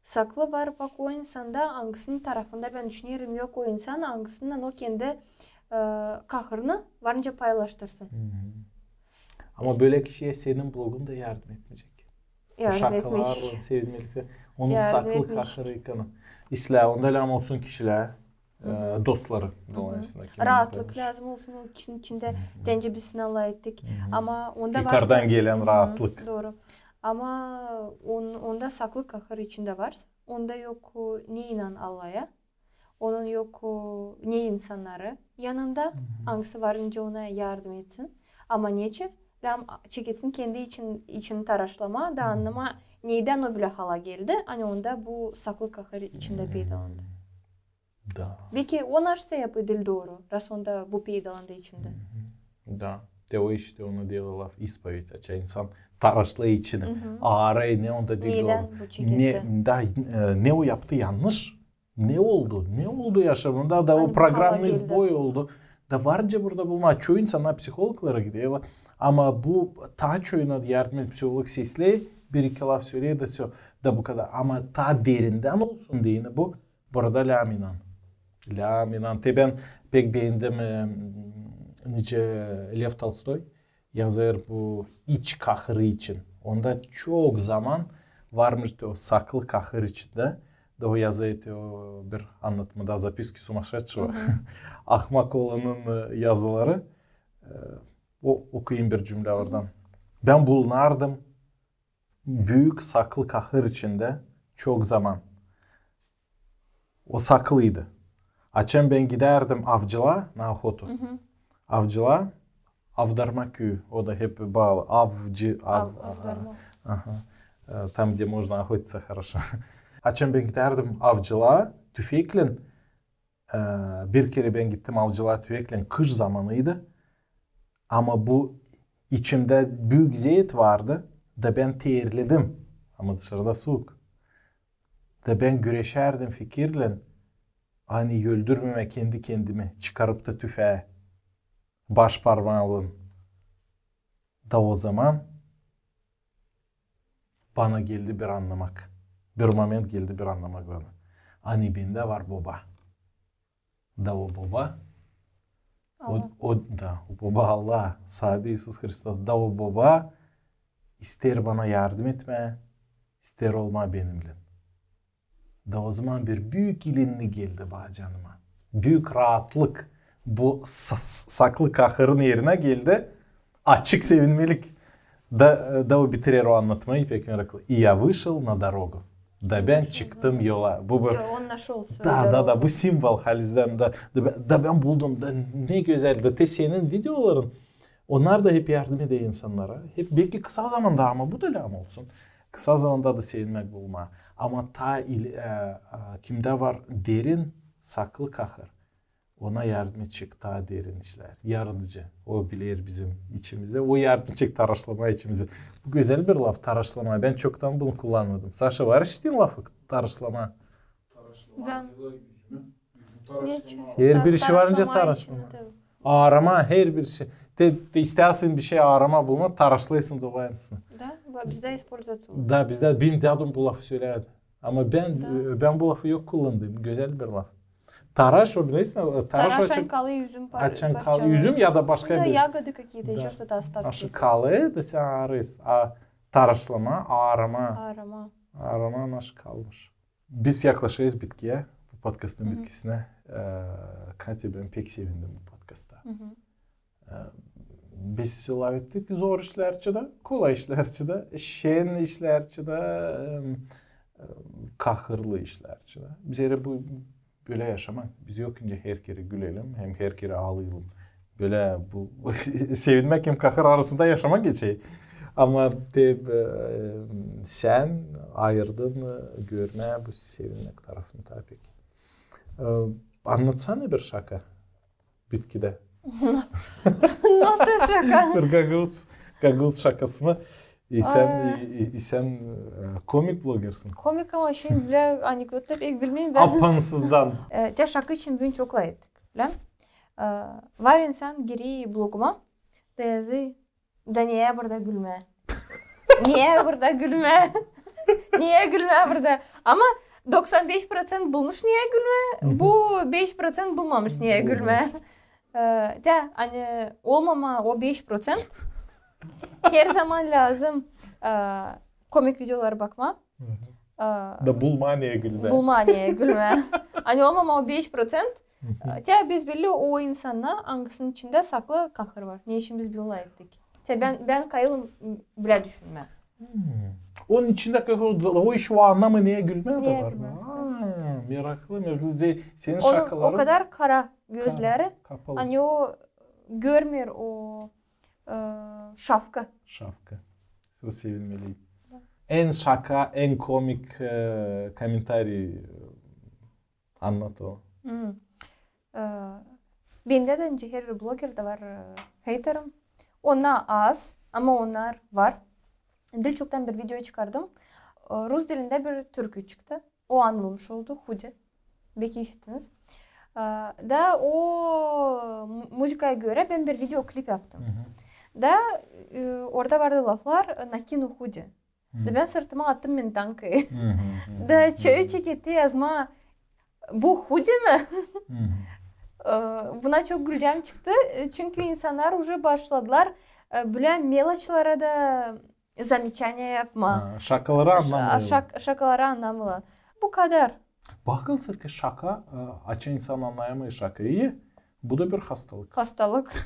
Saklı var bak o insanda, angısının tarafında, bän düşünerim, yok o insan, angısından o kendi kahırını var nicä paylaştırsın. Ama bölä kişiyä senin blogun da yardım etmeyecek. Yardım etmeyecek. Şakalarlan, sevinmeliklerlän. Onun saklı kahırı islää. İslää onda lääzım olsun kişilär, dostları. Raatlık lääzım olsun o kişinin içindä. Deyni biz sizin alay ettik. Ama onda var yukarıdan gelän raatlık. Dooru. Ama onda saklı kahır içindä varsa, onda yok ne inan Allaha, onun yok ne insannarı yanında, angısı var nicä ona yardım etsin. Ama neçin lääzım çeketsin kendi için, içini taraşlamaa da annamaa, nedän o bölä hala geldi, ani onda bu saklı kahır içindä peydalandı. Da. Beki o naşta yapı diil dooru, ras onda bu peydalandı içindä. Da. Te o işte ona deerlär laf ispoved, açan insan taraşlêêr içini. Aarêêr, ne onda diil dooru. Nedän bu çeketti? Ne, da, ne o yaptı yannış? Ne oldu? Ne oldu yaşamında? Da o programnıy zboy oldu. Da var nicä burada bulmaa. Çoyu insannar psihologlara giderlär. Ama bu taa çoyuna yardım eder psiholog, sesleer, bir-iki laf söleer da всё. Da bu kadar. Ama taa derindän olsun deyni bu. Burada lääzım inan. Lääzım inan. Te bän pek beendim, nicä Lev Tolstoy yazêr bu iç kahırı için. Onda çok zaman varmış te o saklı kahır içindä. Da o yazêr te o bir annatmada, записки сумасшедшего. Ahmak olanın yazıları. O, okuyayım bir cümlä oradan. Bän bulunardım büük saklı kahır içindä çok zaman. O saklıydı. Açan bän gidärdim avcılaa, na ohotu. Avcılaa, Avdarma küüyü, o da hep baalı. Avcı, av, av, avdarma. Aha. Там, где можно охотиться хорошо. Açan bän gidärdim avcılaa tüfeklän, bir kerä bän gittim avcılaa tüfeklän, kış zamanıydı. Ama bu içimdä büük zeet vardı, da bän terledim. Ama dışarıda suuk. Da bän güreşärdim fikirlän, ani öldürmemeyi kendi-kendimi, çıkarıp da tüfää baş parmaamlan. Da o zaman bana geldi bir annamak. Bir moment geldi bir annamak bana. Ani bendä var boba. Da o boba, o, o da o boba Allah, saabi İisus Hristos. Da o boba isteer bana yardım etmää, isteer olmaa benimnän. Da o zaman bir büük ilinni geldi bana canıma. Büük raatlık. Bu sa-, saklı kahırın erinä geldi açık sevinmelik. Da, da o bitirer o annatmayı pek meraklı. И я вышел на дорогу. Da bän çıktım yola. Bu, bu, da, da, da, bu simvol halizdän da, da, bän- da bän buldum. Da ne gözäl. Da te senin videoların, onnar da hep yardım eder insannara. Hep belki kısa zamanda, ama bu da lääzım olsun. Kısa zamanda da sevinmäk bulmaa. Ama taa il-, e, e, kimdä var derin, saklı kahır, ona yardım edecek taa derin işlär. Yaradıcı. O biler bizim içimizi. O yardım edecek taraşlamaa içimizi. Bu gözäl bir laf, taraşlamaa. Bän çoktan bunu kullanmadım. Saşa, var işittin lafı taraşlamaa? Bän Herbir işi var nicä taraşlamaa. Aaramaa, herbir şey. Te, te isteersin bir şey aaramaa, bulmaa, taraşlêêrsın da o aynısını. Da, bizdä использовать olêr. Da, bizdä, benim dädum bu lafı sölärdi. Ama bän, e, bän bu lafı yok kullandım. Gözäl bir laf. Taraş, o bilersin, taraş, açan kalan üzüm par-, açan kalan üzüm ya da başka bir. Да, ягоды какие-то, ещё что-то, остатки. Aşağı kalan da sän aarêrsın. A taraşlamaa, aaramaa. Aaramaa. Aaramaa aşağı kalmış. Biz yaklaşêrız bitkiyä, bu podkastın bitkisinä. E, Katya, bän pek sevindim bu podkasta. E, biz lafettik zor işlär için dä, kolay işlär için dä, şen işlär için dä, e, e, kahırlı işlär için dä. Bizä bu bölä yaşamak. Biz yok nicä herkerä gülelim hem herkerä aalayalım. Bölä bu sevinmäk hem kahır arasında yaşamak için. Ama te, e, sän ayırdın, e, görmää bu sevinmäk tarafını taa pek. E, annatsana bir şaka bitkidä. Nasıl şaka? Bir gagauz, gagauz şakasını. E sän, e, e, e sän, e, komik blogersin. Komik, ama şindi bilä anekdotları pek bilmeerim bän. Apansızdan. E, te şaka için büün çok lafettik, bilä. E, var insan girer bloguma da yazêr: "Da neä burada gülmää? Neä burada gülmää? Neä gülmää burada?" Ama doksan beş proţent bulmuş neä gülmää, bu beş proţent bulmamış neä gülmää. E, da, ani olmamaa o beş proţent, herzaman lääzım, e, komik videoları bakmaa. E, da bulmaa neä gülmää. Bulmaa neä gülmää. Ani olmamaa o beş proţent, e, da biz bellä o insannar, angısının içindä saklı kahır var. Neçin biz bunu lafettik? Da bän, bän kayılım bilä düşünmää. Onun içindä kahır, o iş, o annamı neä gülmää da var. Neä gülmää. A, meraklı, meraklı. Senin şakaların o kadar kara gözleri, ani o görmeer o, e, şafka. Şafka. O sevinmeli. En şaka, en komik, e, komentariy, e, annat o. E, bendä dä nicä herbir blogerdä var, e, heyterim. Onnar az, ama onnar var. Diil çoktan bir video çıkardım. E, rus dilindä bir türkü çıktı. O anılmış oldu, "Hudi". Beki işittiniz. E, da o mu-, muzıkaya görä bän bir videoklip yaptım. Da, e, orada vardı laflar, e, "Накину худи". Da bän sırtıma attım meni tankayı. Da çoyu çeketti yazmaa: "Bu hudi mi?" E, buna çok güleceğim çıktı. E, çünkü insannar уже başladılar, e, bilä meloçlara da замечания yapmaa. Ha, şakaları annamêêrlar. Şak-, şakaları annamêêrlar. Bu kadar. Bakın, sırkı şaka, e, açan insan annayamêêr şakayı, bu da bir hastalık. Hastalık.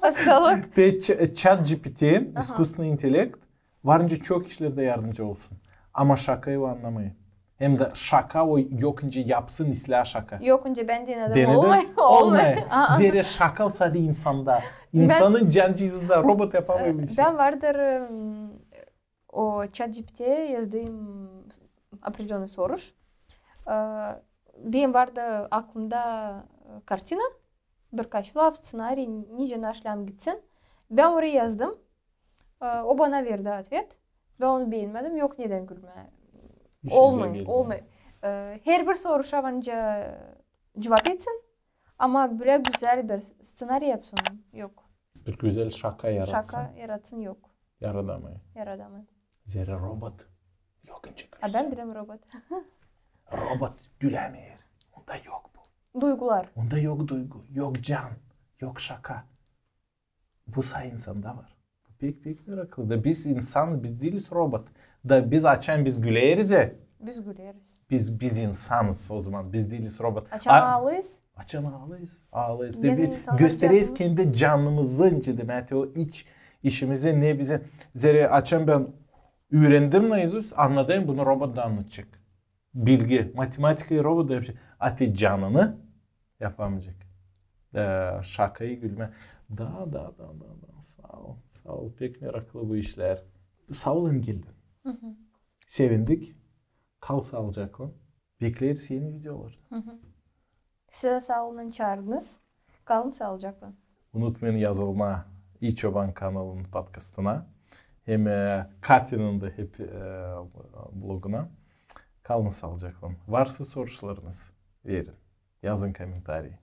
Hastalık. Te ç-, ChatGPT, искусственный интеллект, var nicä çok işlerdä yardımcı olsun. Ama şakayı o annamêêr. Hem dä şaka o yok nicä yapsın islää şaka. Yok nicä bän denedim. Denedin? Olmêêr. Olmêêr. Zerä şaka o sade insanda. İnsanın cancızında, robot yapamêêr bir şey. Bän vardır, m, o ChatGPT-yä yazdım определённый soruş. E, benim vardı aklımda, e, kartina, birkaç laf, sţenariy, nicä naşlääm gitsin. Bän orayı yazdım. E, o bana verdi otvet. Bän onu beenmedim. Yok nedän gülmää. Olmêêr, olmêêr. E, herbir soruşa var nicä cuvap etsin. Ama bölä gözäl bir sţenariy yapsın, yok. Bir gözäl şaka yaratsın. Şaka yaratsın yok. Yaradamêêr. Yaradamêêr. Zerä robot yok nicä A gülsün. bän deerim robot. Robot gülämeer. Onda yok bu. Duygular. Onda yok duygu, yok can, yok şaka. Bu sa insanda var. Bu pek-pek meraklı. Da biz insan, biz diiliz robot. Da biz açan biz güleriz, e, Biz güleriz. biz, biz insanız o zaman. Biz diiliz robot. Açan A- ağlêêrız. Açan ağlêêrız, ağlêêrız. Da Genä biz insanlar göstereriz canımız. kendi canımızı, nicä demäk, o iç işimizi, ne bizi. Zerä açan bän üürendim naizust, annadêrım, bunu robot da annadacek. Bilgi, matematikayı robot da yapacek. A te canını yapamayacek. E, şakayı, gülmä. Da, da, da, da, da. Saa ol, saa ol. Pek meraklı bu işlär. Saa olun, geldin. Sevindik. Kal saalıcaklan. Bekleriz eni videolarda. Sizä saa olun, çaardınız. Kalın saalıcaklan. Unutmayın yazılmaa İi Çoban kanalın podkastına. Hem e, Katinin dä hep e, bloguna. Kalın saalıcaklan. Varsa soruşlarınız, verin. Yazın komentariyi.